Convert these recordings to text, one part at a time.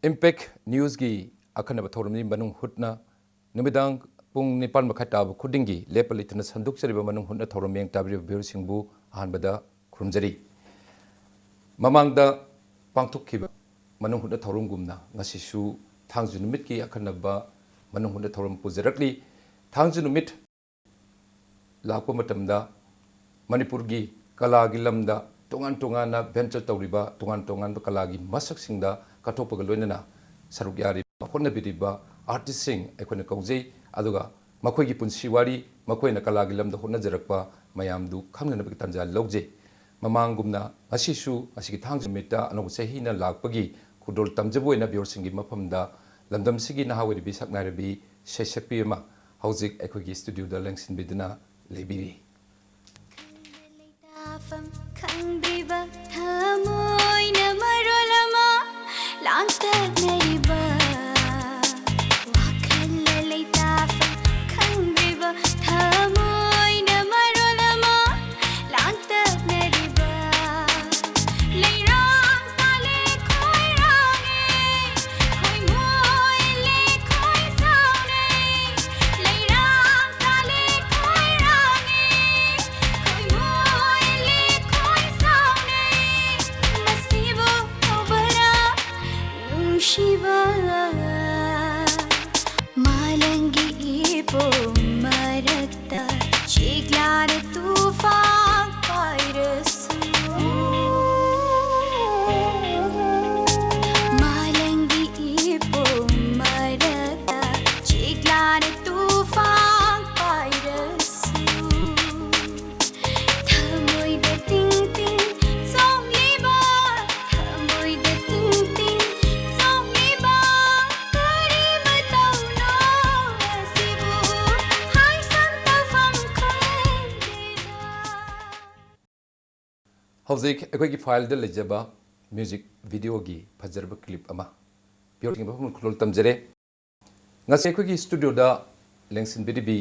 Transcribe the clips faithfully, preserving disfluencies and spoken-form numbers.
Impact ꯅ꯭ꯌꯨꯁꯀꯤ ꯑꯈꯟꯅꯕ ꯊꯧꯔꯝꯅꯤ꯫ ꯃꯅꯨꯡ ꯍꯨꯠꯅ ꯅꯨꯃꯤꯗꯥꯡ ꯄꯨꯡ ꯅꯤꯄꯥꯟ ꯃꯈꯥꯏ ꯇꯥꯕ ꯈꯨꯗꯤꯡꯒꯤ ꯂꯦꯞꯄ ꯂꯩꯇꯅ ꯁꯟꯗꯣꯛꯆꯔꯤꯕ ꯃꯅꯨꯡ ꯍꯨꯠꯅ ꯊꯧꯔꯝ ꯃꯤꯌꯦꯡ ꯇꯥꯕꯤꯔꯤꯕ ꯚ꯭ꯌꯨꯔꯁꯤꯡꯕꯨ ꯑꯍꯥꯟꯕꯗ ꯈꯨꯔꯨꯝꯖꯔꯤ꯫ ꯃꯃꯥꯡꯗ ꯄꯥꯡꯊꯣꯛꯈꯤꯕ ꯃꯅꯨꯡ ꯍꯨꯠꯅ ꯊꯧꯔꯝꯒꯨꯝꯅ ꯉꯁꯤꯁꯨ ꯊꯥꯡꯖ ꯅꯨꯃꯤꯠꯀꯤ ꯑꯈꯟꯅꯕ ꯃꯅꯨꯡ ꯍꯨꯠꯅ ꯊꯧꯔꯝ ꯄꯨꯖꯔꯛꯂꯤ꯫ ꯊꯥꯡꯖ ꯅꯨꯃꯤꯠ ꯂꯥꯛꯄ ꯃꯇꯝꯗ ꯃꯅꯤꯄꯨꯔꯒꯤ ꯀꯂꯥꯒꯤ ꯂꯝꯗ ꯇꯣꯉꯥꯟ ꯇꯣꯉꯥꯟꯅ venture ꯇꯧꯔꯤꯕ ꯇꯣꯉꯥꯟ ꯇꯣꯉꯥꯟꯕ ꯀꯂꯥꯒꯤ ꯃꯁꯛꯁꯤꯡꯗ ꯀꯠꯊꯣꯛꯄꯒ ꯂꯣꯏꯅꯅ ꯁꯔꯨꯛ ꯌꯥꯔꯤꯕ, ꯍꯣꯠꯅꯕꯤꯔꯤꯕ artistꯁꯤꯡ ꯑꯩꯈꯣꯏꯅ ꯀꯧꯖꯩ꯫ ꯑꯗꯨꯒ ꯃꯈꯣꯏꯒꯤ ꯄꯨꯟꯁꯤ ꯋꯥꯔꯤ, ꯃꯈꯣꯏꯅ ꯀꯂꯥꯒꯤ ꯂꯝꯗ ꯍꯣꯠꯅꯖꯔꯛꯄ ꯃꯌꯥꯝꯗꯨ ꯈꯪꯅꯅꯕꯒꯤ ꯇꯥꯟꯖꯥ ꯂꯧꯖꯩ꯫ ꯃꯃꯥꯡꯒꯨꯝꯅ ꯉꯁꯤꯁꯨ, ꯉꯁꯤꯒꯤ ꯊꯥꯡꯖ ꯅꯨꯃꯤꯠꯇ ꯑꯅꯧꯕ ꯆꯍꯤꯅ ꯂꯥꯛꯄꯒꯤ ꯈꯨꯗꯣꯜ ꯇꯝꯖꯕ ꯑꯣꯏꯅ ꯚ꯭ꯌꯨꯔꯁꯤꯡꯒꯤ ꯃꯐꯝꯗ ꯂꯝꯗꯝꯁꯤꯒꯤ ꯅꯍꯥ ꯑꯣꯏꯔꯤꯕꯤ ꯁꯛꯅꯥꯏꯔꯕꯤ ꯁꯩꯁꯛꯄꯤ ꯑꯃ ꯍꯧꯖꯤꯛ ꯑꯩꯈꯣꯏꯒꯤ ꯁ꯭ꯇꯨꯗꯤꯑꯣꯗ ꯂꯦꯡꯁꯤꯟꯕꯤꯗꯨꯅ ꯂꯩꯕꯤꯔꯤ꯫ ꯈꯪꯗ꯭ꯔꯤꯕ ꯊꯃꯣꯏꯅ ꯃꯔꯣꯜ ꯑꯃ ꯂꯥꯡꯇꯛꯅꯔꯤꯕ, ꯋꯥꯈꯜꯅ ꯂꯩꯇꯥꯐꯝ ꯈꯪꯗ꯭ꯔꯤꯕ ꯊꯃꯣꯏꯅ ꯃꯔꯣꯜ ꯑꯃ ꯂꯥꯡꯇꯛꯅꯔꯤꯕ꯫ ꯂꯩꯔꯥꯡ ꯁꯥꯠꯂꯦ ꯈꯣꯏꯔꯥꯡꯉꯦ, ꯈꯣꯏꯃꯣꯏ ꯂꯦ ꯈꯣꯏ ꯁꯥꯎꯅꯩ꯫ ꯂꯩꯔꯥꯡ ꯁꯥꯠꯂꯦ ꯈꯣꯏꯔꯥꯡꯉꯦ, ꯈꯣꯏꯃꯣꯏ ꯂꯦ ꯈꯣꯏ ꯁꯥꯎꯅꯩ꯫ ꯃꯁꯤꯕꯨ ꯇꯧꯕꯔꯥ ꯅꯨꯡꯁꯤꯕ? ꯃꯥꯂꯪꯒꯤ ꯏꯄꯣꯝ ꯃꯔꯛꯇ ꯆꯤꯛꯂꯥꯅ ꯇꯨꯐꯥꯟ ꯄꯥꯏꯔꯁꯨ, ꯃꯥꯂꯪꯒꯤ ꯏꯄꯣꯝ ꯃꯔꯛꯇ ꯆꯤꯛꯂꯥꯅ ꯇꯨꯐꯥꯟ ꯄꯥꯏꯔꯁꯨ, ꯊꯃꯣꯏꯗ ꯇꯤꯡ ꯇꯤꯡ ꯆꯣꯡꯂꯤꯕ, ꯊꯃꯣꯏꯗ ꯇꯤꯡ ꯇꯤꯡ ꯆꯣꯡꯂꯤꯕ ꯀꯔꯤ ꯃꯇꯧꯅꯣ ꯑꯁꯤꯕꯨ ꯍꯥꯏꯁꯪ ꯇꯧꯐꯝ ꯈꯪꯗꯦꯗ꯫ ꯍꯧꯖꯤꯛ ꯑꯩꯈꯣꯏꯒꯤ ꯐꯥꯏꯜꯗ ꯂꯩꯖꯕ ꯃ꯭ꯌꯨꯖꯤꯛ ꯚꯤꯗꯤꯑꯣꯒꯤ ꯐꯖꯔꯕ ꯀ꯭ꯂꯤꯞ ꯑꯃ ꯚꯤꯗꯤꯑꯣꯒꯤ ꯃꯐꯝ ꯈꯨꯗꯣꯜ ꯇꯝꯖꯔꯦ꯫ ꯉꯁꯤ ꯑꯩꯈꯣꯏꯒꯤ ꯁ꯭ꯇꯨꯗꯤꯑꯣꯗ ꯂꯦꯡꯁꯤꯟꯕꯤꯔꯤꯕꯤ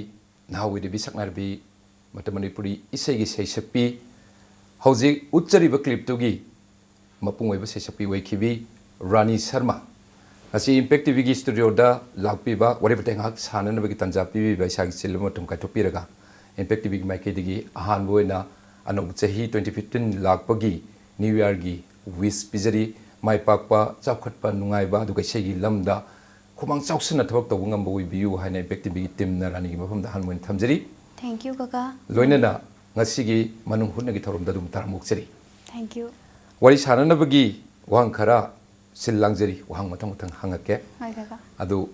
ꯅꯍꯥ ꯑꯣꯏꯔꯤꯕꯤ ꯁꯛꯅꯥꯏꯔꯕꯤ ꯃꯇꯝ ꯃꯅꯤꯄꯨꯔꯤ ꯏꯁꯩꯒꯤ ꯁꯩꯁꯛꯄꯤ, ꯍꯧꯖꯤꯛ ꯎꯠꯆꯔꯤꯕ ꯀ꯭ꯂꯤꯞꯇꯨꯒꯤ ꯃꯄꯨꯡ ꯑꯣꯏꯕ ꯁꯩꯁꯛꯄꯤ ꯑꯣꯏꯈꯤꯕꯤ ꯔꯥꯅꯤ ꯁꯔꯃ꯫ ꯉꯁꯤ ꯏꯝꯄꯦꯛ ꯇꯤꯚꯤꯒꯤ ꯁ꯭ꯇꯨꯗꯤꯑꯣꯗ ꯂꯥꯛꯄꯤꯕ, ꯋꯥꯔꯤ ꯋꯥꯇꯥꯏ ꯉꯥꯏꯍꯥꯛ ꯁꯥꯟꯅꯅꯕꯒꯤ ꯇꯥꯟꯖꯥ ꯄꯤꯕꯤꯕ ꯏꯁꯥꯒꯤ ꯆꯤꯜꯂꯕ ꯃꯇꯝ ꯀꯥꯏꯊꯣꯛꯄꯤꯔꯒ, ꯏꯝꯄꯦꯛ ꯇꯤꯚꯤꯒꯤ ꯃꯥꯏꯀꯩꯗꯒꯤ ꯑꯍꯥꯟꯕ ꯑꯣꯏꯅ ꯑꯅꯧꯕ ꯆꯍꯤ twenty fifteen ꯂꯥꯛꯄꯒꯤ ꯅ꯭ꯌꯨ ꯏꯌꯥꯔꯒꯤ ꯋꯤꯁ ꯄꯤꯖꯔꯤ꯫ ꯃꯥꯏ ꯄꯥꯛꯄ, ꯆꯥꯎꯈꯠꯄ, ꯅꯨꯡꯉꯥꯏꯕ, ꯑꯗꯨꯒ ꯏꯁꯩꯒꯤ ꯂꯝꯗ ꯈꯨꯃꯥꯡ ꯆꯥꯎꯁꯤꯟꯅ ꯊꯕꯛ ꯇꯧꯕ ꯉꯝꯕ ꯑꯣꯏꯕꯤꯌꯨ ꯍꯥꯏꯅ ꯏꯝꯄꯦꯛ ꯇꯤꯚꯤꯒꯤ ꯇꯤꯝꯅ ꯔꯥꯅꯤꯒꯤ ꯃꯐꯝꯗ ꯑꯍꯥꯟꯕ ꯑꯣꯏꯅ ꯊꯝꯖꯔꯤ꯫ Thank you, ꯀꯀꯥ꯫ ꯂꯣꯏꯅꯅ ꯉꯁꯤꯒꯤ ꯃꯅꯨꯡ ꯍꯨꯠꯅꯒꯤ ꯊꯧꯔꯝꯗ ꯑꯗꯨꯝ ꯇꯔꯥꯝꯅ ꯑꯣꯛꯆꯔꯤ꯫ Thank you꯫ ꯋꯥꯔꯤ ꯁꯥꯟꯅꯅꯕꯒꯤ ꯋꯥꯍꯪ ꯈꯔ ꯁꯤꯜ ꯂꯥꯡꯖꯔꯤ, ꯋꯥꯍꯪ ꯃꯊꯪ ꯃꯊꯪ ꯍꯪꯉꯛꯀꯦ꯫ ꯍꯣꯏ, ꯀꯀꯥ꯫ ꯑꯗꯨ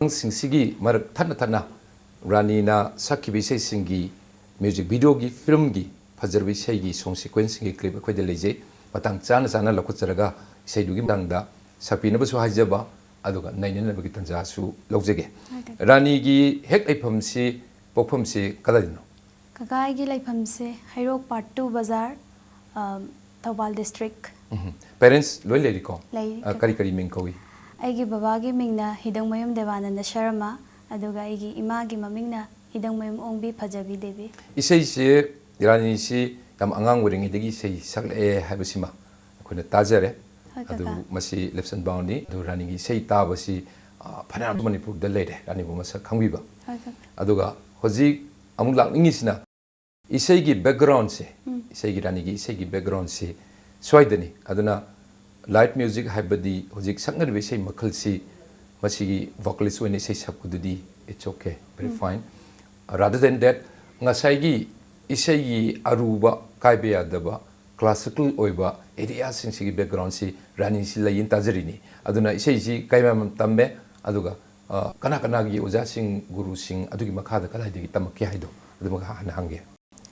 ꯑꯉꯥꯡꯁꯤꯡꯁꯤꯒꯤ ꯃꯔꯛ ꯊꯠꯅ ꯊꯠꯅ ꯔꯥꯅꯤꯅ ꯁꯛꯈꯤꯕ ꯏꯁꯩꯁꯤꯡꯒꯤ ꯃ꯭ꯌꯨꯖꯤꯛ ꯚꯤꯗꯤꯑꯣꯒꯤ, ꯐꯤꯂꯝꯒꯤ ꯐꯖꯔꯕ ꯏꯁꯩꯒꯤ ꯁꯣꯡ ꯁꯤꯀ꯭ꯋꯦꯟꯁꯁꯤꯡꯒꯤ ꯀ꯭ꯂꯤꯞ ꯑꯩꯈꯣꯏꯗ ꯂꯩꯖꯩ꯫ ꯃꯇꯥꯡ ꯆꯥꯅ ꯆꯥꯅ ꯂꯧꯈꯠꯆꯔꯒ ꯏꯁꯩꯗꯨꯒꯤ ꯃꯇꯥꯡꯗ ꯁꯛꯄꯤꯅꯕꯁꯨ ꯍꯥꯏꯖꯕ, ꯑꯗꯨꯒ ꯅꯩꯅꯅꯕꯒꯤ ꯇꯥꯟꯖꯥꯁꯨ ꯂꯧꯖꯒꯦ꯫ ꯍꯣꯏ, ꯀꯀꯥ꯫ ꯔꯥꯅꯤꯒꯤ ꯍꯦꯛ ꯂꯩꯐꯝꯁꯤ, ꯄꯣꯛꯐꯝꯁꯤ ꯀꯗꯥꯏꯗꯅꯣ? ꯀꯀꯥ, ꯑꯩꯒꯤ ꯂꯩꯐꯝꯁꯦ ꯍꯩꯔꯣꯛ Part two ꯕꯖꯥꯔ, ꯑ, ꯊꯧꯕꯥꯜ district꯫ ꯎꯝ꯫ Parents ꯂꯣꯏ ꯂꯩꯔꯤꯀꯣ? ꯂꯩꯔꯤ, ꯑ, ꯀꯀꯥ꯫ ꯀꯔꯤ ꯀꯔꯤ ꯃꯤꯡ ꯀꯧꯏ? ꯑꯩꯒꯤ ꯕꯕꯥꯒꯤ ꯃꯤꯡꯅ ꯍꯤꯗꯪꯃꯌꯨꯝ ꯗꯦꯕꯥꯅꯟꯗ ꯁꯔꯃ, ꯑꯗꯨꯒ ꯑꯩꯒꯤ ꯏꯃꯥꯒꯤ ꯃꯃꯤꯡꯅ ꯍꯤꯗꯪꯃꯌꯨꯝ ꯑꯣꯡꯕꯤ ꯐꯖꯕꯤ ꯗꯦꯕꯤ꯫ ꯏꯁꯩꯁꯦ, ꯔꯥꯅꯤꯁꯤ ꯌꯥꯝ ꯑꯉꯥꯡ ꯑꯣꯏꯔꯤꯉꯩꯗꯒꯤ ꯏꯁꯩ ꯁꯛꯂꯛꯑꯦ ꯍꯥꯏꯕꯁꯤꯃ ꯑꯩꯈꯣꯏꯅ ꯇꯥꯖꯔꯦ꯫ ꯍꯣꯏ, ꯑꯗꯨ ꯀꯀꯥ꯫ ꯃꯁꯤ ꯂꯦꯞꯁꯟ ꯕꯥꯎꯟꯅꯤ꯫ ꯑꯗꯨ ꯔꯥꯅꯤꯒꯤ ꯏꯁꯩ ꯇꯥꯕꯁꯤ, ꯑ, ꯐꯅꯌꯥꯝ ꯃꯅꯤꯄꯨꯔꯗ ꯂꯩꯔꯦ, ꯔꯥꯅꯤꯕꯨ ꯃꯁꯛ ꯈꯪꯕꯤꯕ꯫ ꯍꯣꯏ, ꯀꯀꯥ꯫ ꯑꯗꯨꯒ ꯍꯧꯖꯤꯛ ꯑꯃꯨꯛ ꯂꯥꯛꯅꯤꯡꯉꯤꯁꯤꯅ ꯏꯁꯩꯒꯤ ꯕꯦꯛꯒ꯭ꯔꯥꯎꯟꯁꯦ, ꯎꯝ꯫ ꯏꯁꯩꯒꯤ, ꯔꯥꯅꯤꯒꯤ ꯏꯁꯩꯒꯤ ꯕꯦꯛꯒ꯭ꯔꯥꯎꯟꯁꯦ ꯁ꯭ꯋꯥꯏꯗꯅꯤ꯫ ꯑꯗꯨꯅ light music ꯍꯥꯏꯕꯗꯤ ꯍꯧꯖꯤꯛ ꯁꯛꯅꯔꯤꯕ ꯏꯁꯩ ꯃꯈꯜꯁꯤ, ꯃꯁꯤꯒꯤ vocalist ꯑꯣꯏꯅ ꯏꯁꯩ ꯁꯛꯄꯗꯨꯗꯤ it's okay, very um. fine꯫ Rather than that, ꯉꯁꯥꯏꯒꯤ ꯏꯁꯩꯒꯤ ꯑꯔꯨꯕ, ꯀꯥꯏꯕ ꯌꯥꯗꯕ classical ꯑꯣꯏꯕ areaꯁꯤꯡꯁꯤꯒꯤ ꯕꯦꯛꯒ꯭ꯔꯥꯎꯟꯁꯤ ꯔꯥꯅꯤꯁꯤ ꯂꯩꯌꯦꯅ ꯇꯥꯖꯔꯤꯅꯤ꯫ ꯑꯗꯨꯅ ꯏꯁꯩꯁꯤ ꯀꯌꯥꯝ ꯇꯝꯃꯦ, ꯑꯗꯨꯒ, ꯑ, ꯀꯅꯥ ꯀꯅꯥꯒꯤ ꯑꯣꯖꯥꯁꯤꯡ, ꯒꯨꯔꯨꯁꯤꯡ, ꯑꯗꯨꯒꯤ ꯃꯈꯥꯗ ꯀꯗꯥꯏꯗꯒꯤ ꯇꯝꯃꯛꯀꯦ ꯍꯥꯏꯗꯣ, ꯑꯗꯨꯃꯒ ꯍꯥꯟꯅ ꯍꯪꯒꯦ꯫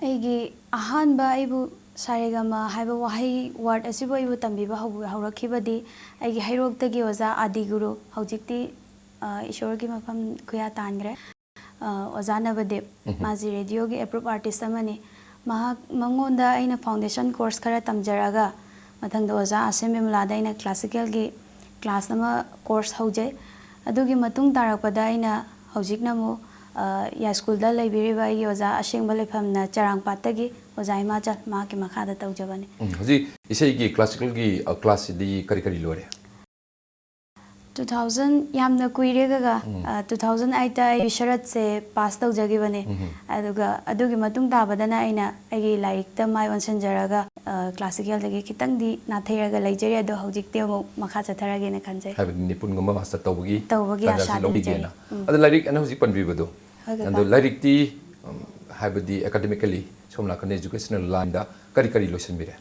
ꯑꯩꯒꯤ ꯑꯍꯥꯟꯕ ꯑꯩꯕꯨ ꯁꯥꯔꯦꯒꯃꯥ ꯍꯥꯏꯕ ꯋꯥꯍꯩ, word ꯑꯁꯤꯕꯨ ꯑꯩꯕꯨ ꯇꯝꯕꯤꯕ ꯍꯧ-, ꯍꯧꯔꯛꯈꯤꯕꯗꯤ ꯑꯩꯒꯤ ꯍꯩꯔꯣꯛꯇꯒꯤ ꯑꯣꯖꯥ ꯑꯥꯗꯤ ꯒꯨꯔꯨ, ꯍꯧꯖꯤꯛꯇꯤ, ꯑ, ꯏꯁꯣꯔꯒꯤ ꯃꯐꯝ ꯈꯨꯌꯥ ꯇꯥꯟꯈ꯭ꯔꯦ, ꯑ, ꯑꯣꯖꯥ ꯅꯕꯗꯤꯞ꯫ ꯎꯝꯍꯨꯝ꯫ ꯃꯥꯁꯤ radioꯒꯤ approved artist ꯑꯃꯅꯤ꯫ ꯃꯍꯥꯛ, ꯃꯉꯣꯟꯗ ꯑꯩꯅ foundation course ꯈꯔ ꯇꯝꯖꯔꯒ, ꯃꯊꯪꯗ ꯑꯣꯖꯥ ꯑꯁꯦꯝ ꯕꯤꯃꯂꯥꯗ ꯑꯩꯅ classicalꯒꯤ class ꯑꯃ course ꯍꯧꯖꯩ꯫ ꯑꯗꯨꯒꯤ ꯃꯇꯨꯡ ꯇꯥꯔꯛꯄꯗ ꯑꯩꯅ ꯍꯧꯖꯤꯛꯅ ꯑꯃꯨꯛ, ꯑ, ꯌꯥꯏꯁ꯭ꯀꯨꯜꯗ ꯂꯩꯕꯤꯔꯤꯕ ꯑꯩꯒꯤ ꯑꯣꯖꯥ ꯑꯁꯦꯡꯕ ꯂꯩꯐꯝꯅ ꯆꯔꯥꯡꯄꯥꯠꯇꯒꯤ ꯑꯣꯖꯥ ꯍꯤꯃꯥꯆꯜ, ꯃꯍꯥꯛꯀꯤ ꯃꯈꯥꯗ ꯇꯧꯖꯕꯅꯤ꯫ ꯎꯝ, ꯍꯧꯖꯤꯛ ꯏꯁꯩꯒꯤ classicalꯒꯤ, ꯑ, classꯁꯤꯗꯤ ꯀꯔꯤ ꯀꯔꯤ ꯂꯣꯏꯔꯦ? ꯇꯨ ꯊꯥꯎꯖꯟ ꯌꯥꯝꯅ ꯀꯨꯏꯔꯦ ꯀꯀꯥ꯫ ꯎꯝ꯫ ꯑ, ꯇꯨ ꯊꯥꯎꯖꯟ ꯑꯩꯠꯇ ꯑꯩ ꯕꯤꯁꯔꯠꯁꯦ ꯄꯥꯁ ꯇꯧꯖꯈꯤꯕꯅꯦ꯫ ꯎꯝ꯫ ꯑꯗꯨꯒ ꯑꯗꯨꯒꯤ ꯃꯇꯨꯡ ꯇꯥꯕꯗꯅ ꯑꯩꯅ ꯑꯩꯒꯤ ꯂꯥꯏꯔꯤꯛꯇ ꯃꯥꯏ ꯑꯣꯟꯁꯤꯟꯖꯔꯒ, ꯑ, ꯀ꯭ꯂꯥꯁꯤꯀꯦꯜꯗꯒꯤ ꯈꯤꯇꯪꯗꯤ ꯅꯥꯊꯩꯔꯒ ꯂꯩꯖꯔꯤ, ꯑꯗꯣ ꯍꯧꯖꯤꯛꯇꯤ ꯑꯃꯨꯛ ꯃꯈꯥ ꯆꯠꯊꯔꯒꯦꯅ ꯈꯟꯖꯩ꯫ ꯍꯥꯏꯕꯗꯤ ꯅꯤꯄꯨꯟꯒꯨꯝꯕ ꯃꯥꯁꯇꯔ ꯇꯧꯕꯒꯤ ꯇꯧꯕꯒꯤ ꯇꯥꯟꯖꯥꯁꯤ ꯑꯥꯁꯥꯗꯤ ꯂꯧꯕꯤꯒꯦꯅ꯫ ꯂꯩꯖꯔꯤ꯫ ꯎꯝ꯫ ꯑꯗꯣ ꯂꯥꯏꯔꯤꯛ ꯑꯅ ꯍꯧꯖꯤꯛ ꯄꯟꯕꯤꯕꯗꯣ, ꯍꯣꯏ, ꯀꯀꯥ꯫ ꯑꯗꯣ ꯂꯥꯏꯔꯤꯛꯇꯤ, ꯎꯝ, ꯍꯥꯏꯕꯗꯤ ꯑꯦꯀꯥꯗꯦꯃꯤꯀꯦꯜꯂꯤ ꯁꯣꯝ ꯅꯥꯀꯟ ꯏꯖꯨꯀꯦꯁꯅꯦꯜ ꯂꯥꯏꯟꯗ ꯀꯔꯤ ꯀꯔꯤ ꯂꯣꯏꯁꯤꯟꯕꯤꯔꯦ?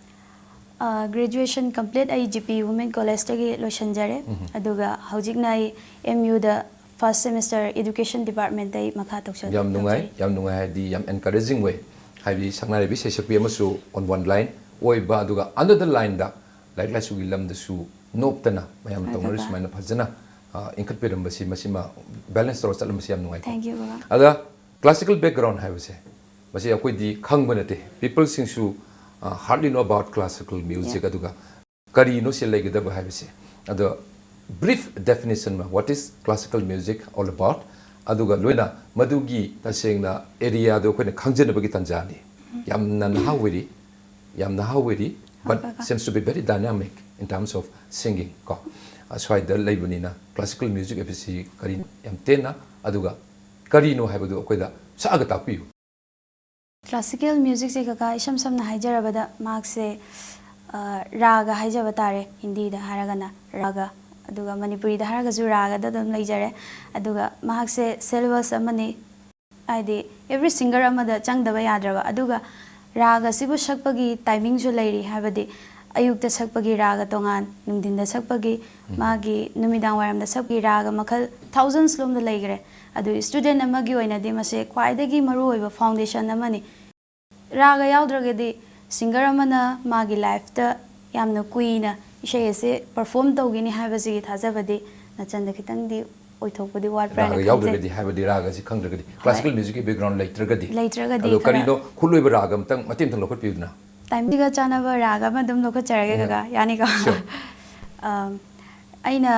ꯑ, ꯒ꯭ꯔꯦꯖꯨꯑꯦꯁꯟ ꯀꯝꯄ꯭ꯂꯤꯠ ꯑꯩ ꯖꯤ ꯄꯤ ꯋꯨꯃꯦꯟ ꯀꯣꯂꯦꯖꯇꯒꯤ ꯂꯣꯏꯁꯤꯟꯖꯔꯦ꯫ ꯎꯝ꯫ ꯑꯗꯨꯒ ꯍꯧꯖꯤꯛꯅ ꯑꯩ ꯑꯦꯝ ꯌꯨꯗ ꯐꯥꯔꯁ ꯁꯦꯃꯤꯁꯇꯔ ꯏꯗꯨꯀꯦꯁꯟ ꯗꯤꯄꯥꯔꯠꯃꯦꯟꯇ ꯑꯩ ꯃꯈꯥ ꯇꯧꯁ-, ꯌꯥꯝ ꯅꯨꯡꯉꯥꯏ, ꯇꯧꯖꯔꯤ꯫ ꯌꯥꯝ ꯅꯨꯡꯉꯥꯏ ꯍꯥꯏꯗꯤ ꯌꯥꯝ ꯑꯦꯟꯀꯔꯦꯖꯤꯡ ꯑꯣꯏ꯫ ꯍꯥꯏꯕꯗꯤ ꯁꯛꯅꯥꯏꯔꯕꯤ ꯁꯩꯁꯛꯄꯤ ꯑꯃꯁꯨ on one line ꯑꯣꯏꯕ, ꯑꯗꯨꯒ another lineꯗ ꯂꯥꯏꯔꯤꯛ ꯂꯥꯏꯁꯨꯒꯤ ꯂꯝꯗꯁꯨ ꯅꯣꯞꯇꯅ ꯃꯌꯥꯝ ꯍꯣꯏ, ꯇꯧꯅꯔꯤ ꯀꯀꯥ꯫ ꯁꯨꯃꯥꯏꯅ ꯐꯖꯅ, ꯑ, ꯏꯟꯈꯠꯄꯤꯔꯝꯕꯁꯤ, ꯃꯁꯤꯃ ꯕꯦꯂꯦꯟꯁ ꯇꯧꯔ ꯆꯠꯂꯝꯕꯁꯤ ꯌꯥꯝ ꯅꯨꯡꯉꯥꯏ꯫ Thank you, ꯀꯀꯥ꯫ ꯑꯗ ꯀ꯭ꯂꯥꯁꯤꯀꯦꯜ ꯕꯦꯛꯒ꯭ꯔꯥꯎꯟ ꯍꯥꯏꯕꯁꯦ, ꯃꯁꯤ ꯑꯩꯈꯣꯏꯗꯤ ꯈꯪꯕ ꯅꯠꯇꯦ꯫ ꯄꯤꯄꯜꯁꯤꯡꯁꯨ, ꯑ, hardly know about classical music꯫ Yeah꯫ ꯑꯗꯨꯒ ꯀꯔꯤꯅꯣ ꯁꯤ ꯂꯩꯒꯗꯕ ꯍꯥꯏꯕꯁꯦ꯫ ꯑꯗꯣ brief definition ꯑꯃ, what is classical music all about? ꯑꯗꯨꯒ ꯂꯣꯏꯅ ꯃꯗꯨꯒꯤ ꯇꯁꯦꯡꯅ ꯑꯦꯔꯤꯌꯥꯗꯣ ꯑꯩꯈꯣꯏꯅ ꯈꯪꯖꯅꯕꯒꯤ ꯇꯥꯟꯖꯥꯅꯤ꯫ ꯌꯥꯝꯅ ꯅꯍꯥ ꯑꯣꯏꯔꯤ, ꯌꯥꯝ ꯅꯍꯥ ꯑꯣꯏꯔꯤ, but ꯍꯣꯏ, ꯀꯀꯥ꯫ Seems to be very dynamic in terms of singing ꯀꯣ꯫ ꯑꯁ꯭ꯋꯥꯏꯗ ꯂꯩꯕꯅꯤꯅ ꯀ꯭ꯂꯥꯁꯤꯀꯦꯜ ꯃ꯭ꯌꯨꯖꯤꯛ ꯍꯥꯏꯕꯁꯤ ꯀꯔꯤ ꯌꯥꯝ ꯇꯦꯟꯅ, ꯑꯗꯨꯒ ꯀꯔꯤꯅꯣ ꯍꯥꯏꯕꯗꯨ ꯑꯩꯈꯣꯏꯗ ꯁꯛꯑꯒ ꯇꯥꯛꯄꯤꯌꯨ꯫ ꯀ꯭ꯂꯥꯁꯤꯀꯦꯜ ꯃ꯭ꯌꯨꯖꯤꯛꯁꯦ ꯀꯀꯥ, ꯏꯁꯝ ꯁꯝꯅ ꯍꯥꯏꯖꯔꯕꯗ ꯃꯍꯥꯛꯁꯦ, ꯑ, ꯔꯥꯒ ꯍꯥꯏꯖꯕ ꯇꯥꯔꯦ, ꯍꯤꯟꯗꯤꯗ ꯍꯥꯏꯔꯒꯅ ꯔꯥꯒ, ꯑꯗꯨꯒ ꯃꯅꯤꯄꯨꯔꯤꯗ ꯍꯥꯏꯔꯒꯁꯨ ꯔꯥꯒꯗ ꯑꯗꯨꯝ ꯂꯩꯖꯔꯦ꯫ ꯑꯗꯨꯒ ꯃꯍꯥꯛꯁꯦ syllabus ꯑꯃꯅꯤ, ꯍꯥꯏꯗꯤ every singer ꯑꯃꯗ ꯆꯪꯗꯕ ꯌꯥꯗ꯭ꯔꯕ꯫ ꯑꯗꯨꯒ ꯔꯥꯒ ꯑꯁꯤꯕꯨ ꯁꯛꯄꯒꯤ ꯇꯥꯏꯃꯤꯡꯁꯨ ꯂꯩꯔꯤ, ꯍꯥꯏꯕꯗꯤ ꯑꯌꯨꯛꯇ ꯁꯛꯄꯒꯤ ꯔꯥꯒ ꯇꯣꯉꯥꯟ, ꯅꯨꯡꯊꯤꯟꯗ ꯁꯛꯄꯒꯤ, ꯎꯝ꯫ ꯃꯥꯒꯤ ꯅꯨꯃꯤꯗꯥꯡ ꯋꯥꯏꯔꯝꯗ ꯁꯛꯄꯒꯤ ꯔꯥꯒ ꯃꯈꯜ thousands ꯂꯣꯝꯗ ꯂꯩꯈ꯭ꯔꯦ꯫ ꯑꯗꯨ student ꯑꯃꯒꯤ ꯑꯣꯏꯅꯗꯤ ꯃꯁꯦ ꯈ꯭ꯋꯥꯏꯗꯒꯤ ꯃꯔꯨꯑꯣꯏꯕ foundation ꯑꯃꯅꯤ꯫ ꯔꯥꯒ ꯌꯥꯎꯗ꯭ꯔꯒꯗꯤ singer ꯑꯃꯅ ꯃꯥꯒꯤ ꯂꯥꯏꯐꯇ ꯌꯥꯝꯅ ꯀꯨꯏꯅ ꯏꯁꯩ ꯑꯁꯦ perform ꯇꯧꯒꯅꯤ ꯍꯥꯏꯕꯁꯤꯒꯤ ꯊꯥꯖꯕꯗꯤ ꯅꯆꯟꯗ ꯈꯤꯇꯪꯗꯤ ꯑꯣꯏꯊꯣꯛꯄꯗꯤ ꯋꯥꯠꯄ꯭ꯔꯥ ꯍꯥꯏꯅ ꯔꯥꯒ ꯈꯟꯖꯩ꯫ ꯌꯥꯎꯗ꯭ꯔꯒꯗꯤ, ꯍꯥꯏꯕꯗꯤ ꯔꯥꯒꯁꯤ ꯈꯪꯗ꯭ꯔꯒꯗꯤ, ꯍꯣꯏ꯫ Classical musicꯀꯤ background ꯂꯩꯇ꯭ꯔꯒꯗꯤ, ꯂꯩꯇ꯭ꯔꯒꯗꯤ ꯑꯗꯣ ꯈꯔ ꯀꯔꯤꯅꯣ ꯈꯨꯠꯂꯣꯏꯕ ꯔꯥꯒ ꯑꯝꯇꯪ ꯃꯇꯦꯛ ꯑꯝꯇꯪ ꯂꯧꯈꯠꯄꯤꯌꯨꯗꯅ꯫ Timeꯁꯤꯒ ꯆꯥꯟꯅꯕ ꯔꯥꯒ ꯑꯃ ꯑꯗꯨꯝ ꯂꯧꯈꯠꯆꯔꯒꯦ, ꯎꯝ꯫ ꯀꯀꯥ, ꯌꯥꯅꯤꯀꯣ? Sure꯫ ꯑꯝ, ꯑꯩꯅ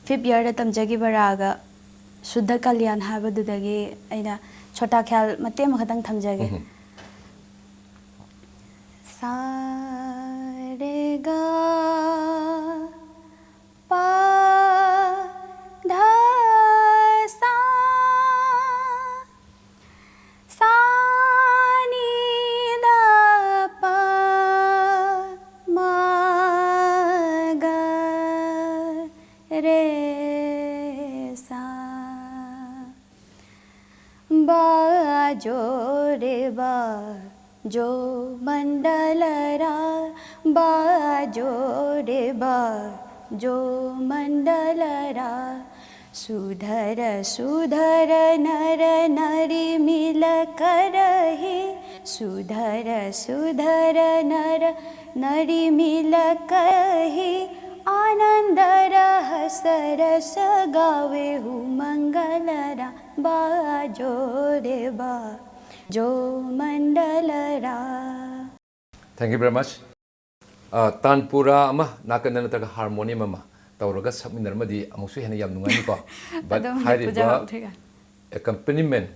fifth yearꯗ ꯇꯝꯖꯈꯤꯕ ꯔꯥꯒ ꯁꯨꯗ꯭ꯙ ꯀꯜꯌꯥꯟ ꯍꯥꯏꯕꯗꯨꯗꯒꯤ ꯑꯩꯅ ꯁꯣꯇꯥ ꯈ꯭ꯌꯥꯜ ꯃꯇꯦꯛ ꯑꯃꯈꯛꯇꯪ ꯊꯝꯖꯒꯦ꯫ ꯎꯝ꯫ ꯁꯥ ꯔꯦ ꯒ ꯄꯥ जोड़ेबा जो मंडलरा बा जोड़ेबा जो मंडलरा सुधर सुधर नर नरी मिल करही सुधर सुधर नर नरी मिल करही आनंद रह सरस गावे हु मंगलरा बा जोड़ेबा जो मंडलरा Thank you very much. ꯇꯥꯟꯄꯨꯔꯥ ꯑꯃ ꯅꯥꯀꯟꯗ ꯅꯠꯇ꯭ꯔꯒ ꯍꯥꯔꯃꯣꯅꯤꯌꯝ ꯑꯃ ꯇꯧꯔꯒ ꯁꯛꯃꯤꯟꯅꯔꯝꯃꯗꯤ ꯑꯃꯨꯛꯁꯨ ꯍꯦꯟꯅ ꯌꯥꯝ ꯅꯨꯡꯉꯥꯏꯅꯤꯀꯣ꯫ But ꯑꯗꯨꯝ ꯍꯥꯏꯔꯤꯕ ꯄꯨꯖꯔꯛꯇ꯭ꯔꯤꯒ꯫ accompaniment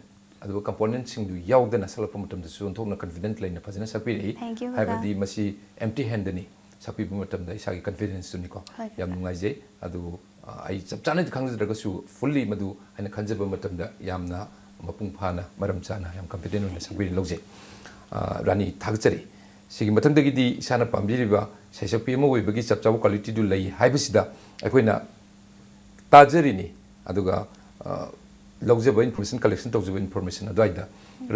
ꯑꯗꯨꯒ componentꯁꯤꯡꯗꯨ ꯌꯥꯎꯗꯅ ꯁꯛꯂꯛꯄ ꯃꯇꯝꯗꯁꯨ ꯑꯣꯟꯊꯣꯛꯅ confident ꯂꯩꯅ ꯐꯖꯅ ꯁꯛꯄꯤꯔꯛꯏ꯫ Thank you, ꯀꯀꯥ꯫ ꯍꯥꯏꯕꯗꯤ ꯃꯁꯤ empty handꯗꯅꯤ ꯁꯛꯄꯤꯕ ꯃꯇꯝꯗ ꯏꯁꯥꯒꯤ confidenceꯇꯨꯅꯤꯀꯣ꯫ ꯍꯣꯏ, ꯀꯀꯥ꯫ ꯌꯥꯝ ꯅꯨꯡꯉꯥꯏꯖꯩ꯫ ꯑꯗꯨ ꯑ, ꯑꯩ ꯆꯞ ꯆꯥꯅꯗꯤ ꯈꯪꯖꯗ꯭ꯔꯒꯁꯨ fully ꯃꯗꯨ ꯍꯥꯏꯅ ꯈꯟꯖꯕ ꯃꯇꯝꯗ ꯌꯥꯝꯅ ꯃꯄꯨꯡ ꯐꯥꯅ ꯃꯔꯝ ꯆꯥꯅ ꯌꯥꯝ confident ꯑꯣꯏꯅ ꯁꯛꯄꯤꯔꯦ ꯂꯧꯖꯩ꯫ ꯑ, ꯔꯥꯅꯤ ꯊꯥꯒꯠꯆꯔꯤ꯫ ꯁꯤꯒꯤ ꯃꯊꯪꯗꯒꯤꯗꯤ ꯏꯁꯥꯅ ꯄꯥꯝꯖꯔꯤꯕ ꯁꯩꯁꯛꯄꯤ ꯑꯃ ꯑꯣꯏꯕꯒꯤ ꯆꯞ ꯆꯥꯕ qualityꯗꯨ ꯂꯩ ꯍꯥꯏꯕꯁꯤꯗ ꯑꯩꯈꯣꯏꯅ ꯇꯥꯖꯔꯤꯅꯤ꯫ ꯑꯗꯨꯒ ꯑ, ꯂꯧꯖꯕ information, collection ꯇꯧꯖꯕ information ꯑꯗꯨꯋꯥꯏꯗ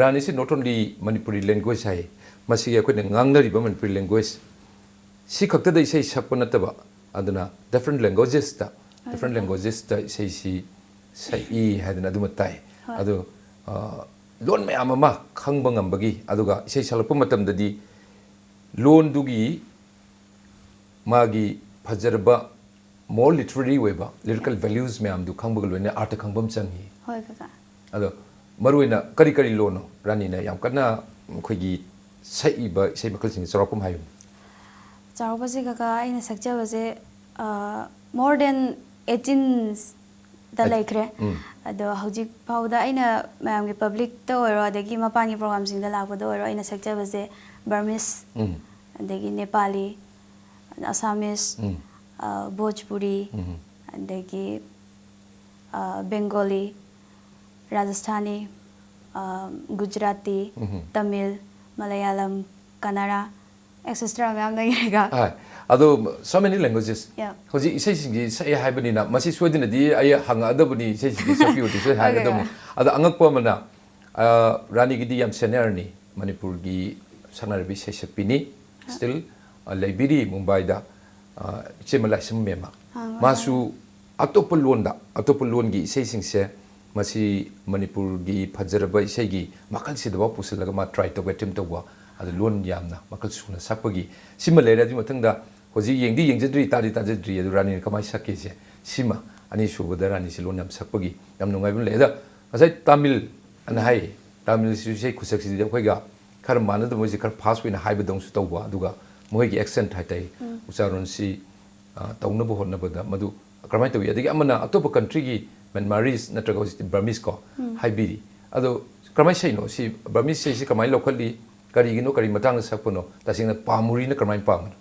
ꯔꯥꯅꯤꯁꯤ not only Manipuri language ꯍꯥꯏ, ꯃꯁꯤꯒꯤ ꯑꯩꯈꯣꯏꯅ ꯉꯥꯡꯅꯔꯤꯕ Manipuri language ꯁꯤ ꯈꯛꯇꯗ ꯏꯁꯩ ꯁꯛꯄ ꯅꯠꯇꯕ, ꯑꯗꯨꯅ different languagesꯇ, different languagesꯇ ꯏꯁꯩꯁꯤ ꯁꯛꯏ ꯍꯥꯏꯗꯅ ꯑꯗꯨꯃ ꯇꯥꯏ꯫ ꯍꯣꯏ꯫ ꯑꯗꯨ ꯑ, ꯂꯣꯟ ꯃꯌꯥꯝ ꯑꯃ ꯈꯪꯕ ꯉꯝꯕꯒꯤ, ꯑꯗꯨꯒ ꯏꯁꯩ ꯁꯛꯂꯛꯄ ꯃꯇꯝꯗꯗꯤ ꯂꯣꯟꯗꯨꯒꯤ ꯃꯥꯒꯤ ꯐꯖꯔꯕ more literary ꯑꯣꯏꯕ lyrical values ꯃꯌꯥꯝꯗꯨ ꯈꯪꯕꯒ ꯂꯣꯏꯅꯅ ꯑꯥꯔꯊ ꯈꯪꯕ ꯑꯃ ꯆꯪꯉꯤ꯫ ꯍꯣꯏ ꯀꯀꯥ꯫ ꯑꯗꯣ ꯃꯔꯨꯑꯣꯏꯅ ꯀꯔꯤ ꯀꯔꯤ ꯂꯣꯟꯅꯣ ꯔꯥꯅꯤꯅ ꯌꯥꯝ ꯀꯟꯅ ꯑꯩꯈꯣꯏꯒꯤ ꯁꯛꯏꯕ ꯏꯁꯩ ꯃꯈꯜꯁꯤꯡꯁꯦ ꯆꯥꯎꯔꯥꯛꯄ ꯑꯃ ꯍꯥꯏꯌꯨ꯫ ꯆꯥꯎꯔꯥꯛꯄꯁꯦ ꯀꯀꯥ ꯑꯩꯅ ꯁꯛꯆꯕꯁꯦ more than eighteenꯗ ꯑꯠ- ꯂꯩꯈ꯭ꯔꯦ꯫ ꯎꯝ꯫ ꯑꯗꯣ ꯍꯧꯖꯤꯛ ꯐꯥꯎꯗ ꯑꯩꯅ ꯃꯌꯥꯝꯒꯤ publicꯇ ꯑꯣꯏꯔꯣ ꯑꯗꯒꯤ ꯃꯄꯥꯟꯒꯤ programꯁꯤꯡꯗ ꯂꯥꯛꯄꯗ ꯑꯣꯏꯔꯣ ꯑꯩꯅ ꯁꯛꯆꯕꯁꯦ Burmese ꯎꯝ꯫ ꯑꯗꯒꯤ Nepali, Assamese, ꯎꯝ꯫ ꯑ, Bhojpuri, ꯎꯝ꯫ ꯑꯗꯒꯤ ꯑ, Bengali, Rajasthani, ꯑ, Gujarati, ꯎꯝ꯫ Tamil, Malayalam, Kannada, et cetera ꯃꯌꯥꯝ ꯂꯩꯈ꯭ꯔꯦꯀꯣ꯫ ꯍꯥꯏ꯫ ꯑꯗꯣ so many languages꯫ Yeah. ꯍꯧꯖꯤꯛ ꯏꯁꯩꯁꯤꯡꯁꯤ ꯁꯛꯑꯦ ꯍꯥꯏꯕꯅꯤꯅ ꯃꯁꯤ ꯁꯣꯏꯗꯅꯗꯤ ꯑꯩ ꯍꯪꯉꯛꯑꯗꯕꯅꯤ, ꯏꯁꯩꯁꯤꯡꯁꯤ ꯁꯛꯄꯤꯌꯨꯗꯤ ꯁꯣꯏ Okay, ꯍꯥꯏꯒꯗꯕꯅꯤ꯫ okay. ꯑꯗ ꯑꯉꯛꯄ ꯑꯃꯅ ꯑ, ꯔꯥꯅꯤꯒꯤꯗꯤ ꯌꯥꯝ ꯁꯦꯅꯤꯌꯔꯅꯤ, ꯃꯅꯤꯄꯨꯔꯒꯤ ꯁꯛꯅꯥꯏꯔꯕꯤ ꯏꯁꯩ ꯁꯛꯄꯤꯅꯤ꯫ ꯁ꯭ꯇꯤꯜ, ꯑ, ꯂꯩꯕꯤꯔꯤ ꯃꯨꯝꯕꯥꯏꯗ, ꯑ, ꯏꯆꯦꯃ ꯂꯥꯏꯁ꯭ꯔꯝ ꯃꯦꯝꯃ꯫ ꯑꯥ, ꯃꯥꯁꯨ ꯑꯇꯣꯞꯄ ꯂꯣꯟꯗ, ꯑꯇꯣꯞꯄ ꯂꯣꯟꯒꯤ ꯏꯁꯩꯁꯤꯡꯁꯦ, ꯃꯁꯤ ꯃꯅꯤꯄꯨꯔꯒꯤ ꯐꯖꯔꯕ ꯏꯁꯩꯒꯤ ꯃꯈꯜꯁꯤꯗꯐꯥꯎ ꯄꯨꯁꯤꯜꯂꯒ ꯃꯥ ꯇ꯭ꯔꯥꯏ ꯇꯧꯕ, ꯑꯦꯇꯦꯝ ꯇꯧꯕ, ꯑꯗꯨ ꯂꯣꯟ ꯌꯥꯝꯅ ꯃꯈꯜ ꯁꯨꯅ ꯁꯛꯄꯒꯤ ꯁꯤꯃ ꯂꯩꯔꯦ꯫ ꯑꯗꯨꯒꯤ ꯃꯊꯪꯗ ꯍꯧꯖꯤꯛ ꯌꯦꯡꯗꯤ ꯌꯦꯡꯖꯗ꯭ꯔꯤ, ꯇꯥꯗꯤ ꯇꯥꯖꯗ꯭ꯔꯤ, ꯑꯗꯨ ꯔꯥꯅꯤꯅ ꯀꯃꯥꯏꯅ ꯁꯛꯀꯦꯁꯦ, ꯁꯤꯃ ꯑꯅꯤꯁꯨꯕꯗ ꯔꯥꯅꯤꯁꯤ ꯂꯣꯟ ꯌꯥꯝ ꯁꯛꯄꯒꯤ ꯌꯥꯝ ꯅꯨꯡꯉꯥꯏꯕ ꯑꯃ ꯂꯩ꯫ ꯑꯗ ꯉꯁꯥꯏ ꯇꯥꯃꯤꯜ ꯑꯅ ꯍꯥꯏ, ꯇꯥꯃꯤꯜꯁꯤꯁꯨ ꯏꯁꯩ ꯈꯨꯁꯛꯁꯤꯗꯤ ꯑꯩꯈꯣꯏꯒ ꯈꯔ ꯃꯥꯟꯅꯗꯕ, ꯃꯣꯏꯁꯦ ꯈꯔ ꯐꯥꯁ ꯑꯣꯏꯅ ꯍꯥꯏꯕꯗꯧꯅꯁꯨ ꯇꯧꯕ, ꯑꯗꯨꯒ ꯃꯈꯣꯏꯒꯤ ꯑꯦꯛꯁꯦꯟꯠ ꯍꯥꯏꯇꯥꯔꯦ, ꯎꯝ꯫ ꯎꯆꯥꯔꯣꯟꯁꯤ, ꯑ, ꯇꯧꯅꯕ ꯍꯣꯠꯅꯕꯗ ꯃꯗꯨ ꯀꯔꯝꯍꯥꯏꯅ ꯇꯧꯏ? ꯑꯗꯒꯤ ꯑꯃꯅ ꯑꯇꯣꯞꯄ ꯀꯟꯇ꯭ꯔꯤꯒꯤ ꯃ꯭ꯌꯥꯟꯃꯥꯔꯤꯁ ꯅꯠꯇ꯭ꯔꯒ ꯍꯧꯖꯤꯛꯇꯤ ꯕꯔꯃꯤꯁ ꯀꯣ ꯎꯝ꯫ ꯍꯥꯏꯕꯤꯔꯤ꯫ ꯑꯗꯣ ꯀꯔꯝꯍꯥꯏꯅ ꯁꯛꯏꯅꯣ? ꯁꯤ ꯕꯔꯃꯤꯁ ꯏꯁꯩꯁꯤ ꯀꯃꯥꯏꯅ ꯂꯧꯈꯠꯂꯤ? ꯀꯔꯤꯒꯤꯅꯣ? ꯀꯔꯤ ꯃꯇꯥꯡꯗ ꯁꯛꯄꯅꯣ? ꯇꯁꯦꯡꯅ ꯄꯥꯝꯃꯨꯔꯤꯅ ꯀꯔꯝꯍꯥꯏꯅ ꯄꯥꯝꯕꯅꯣ?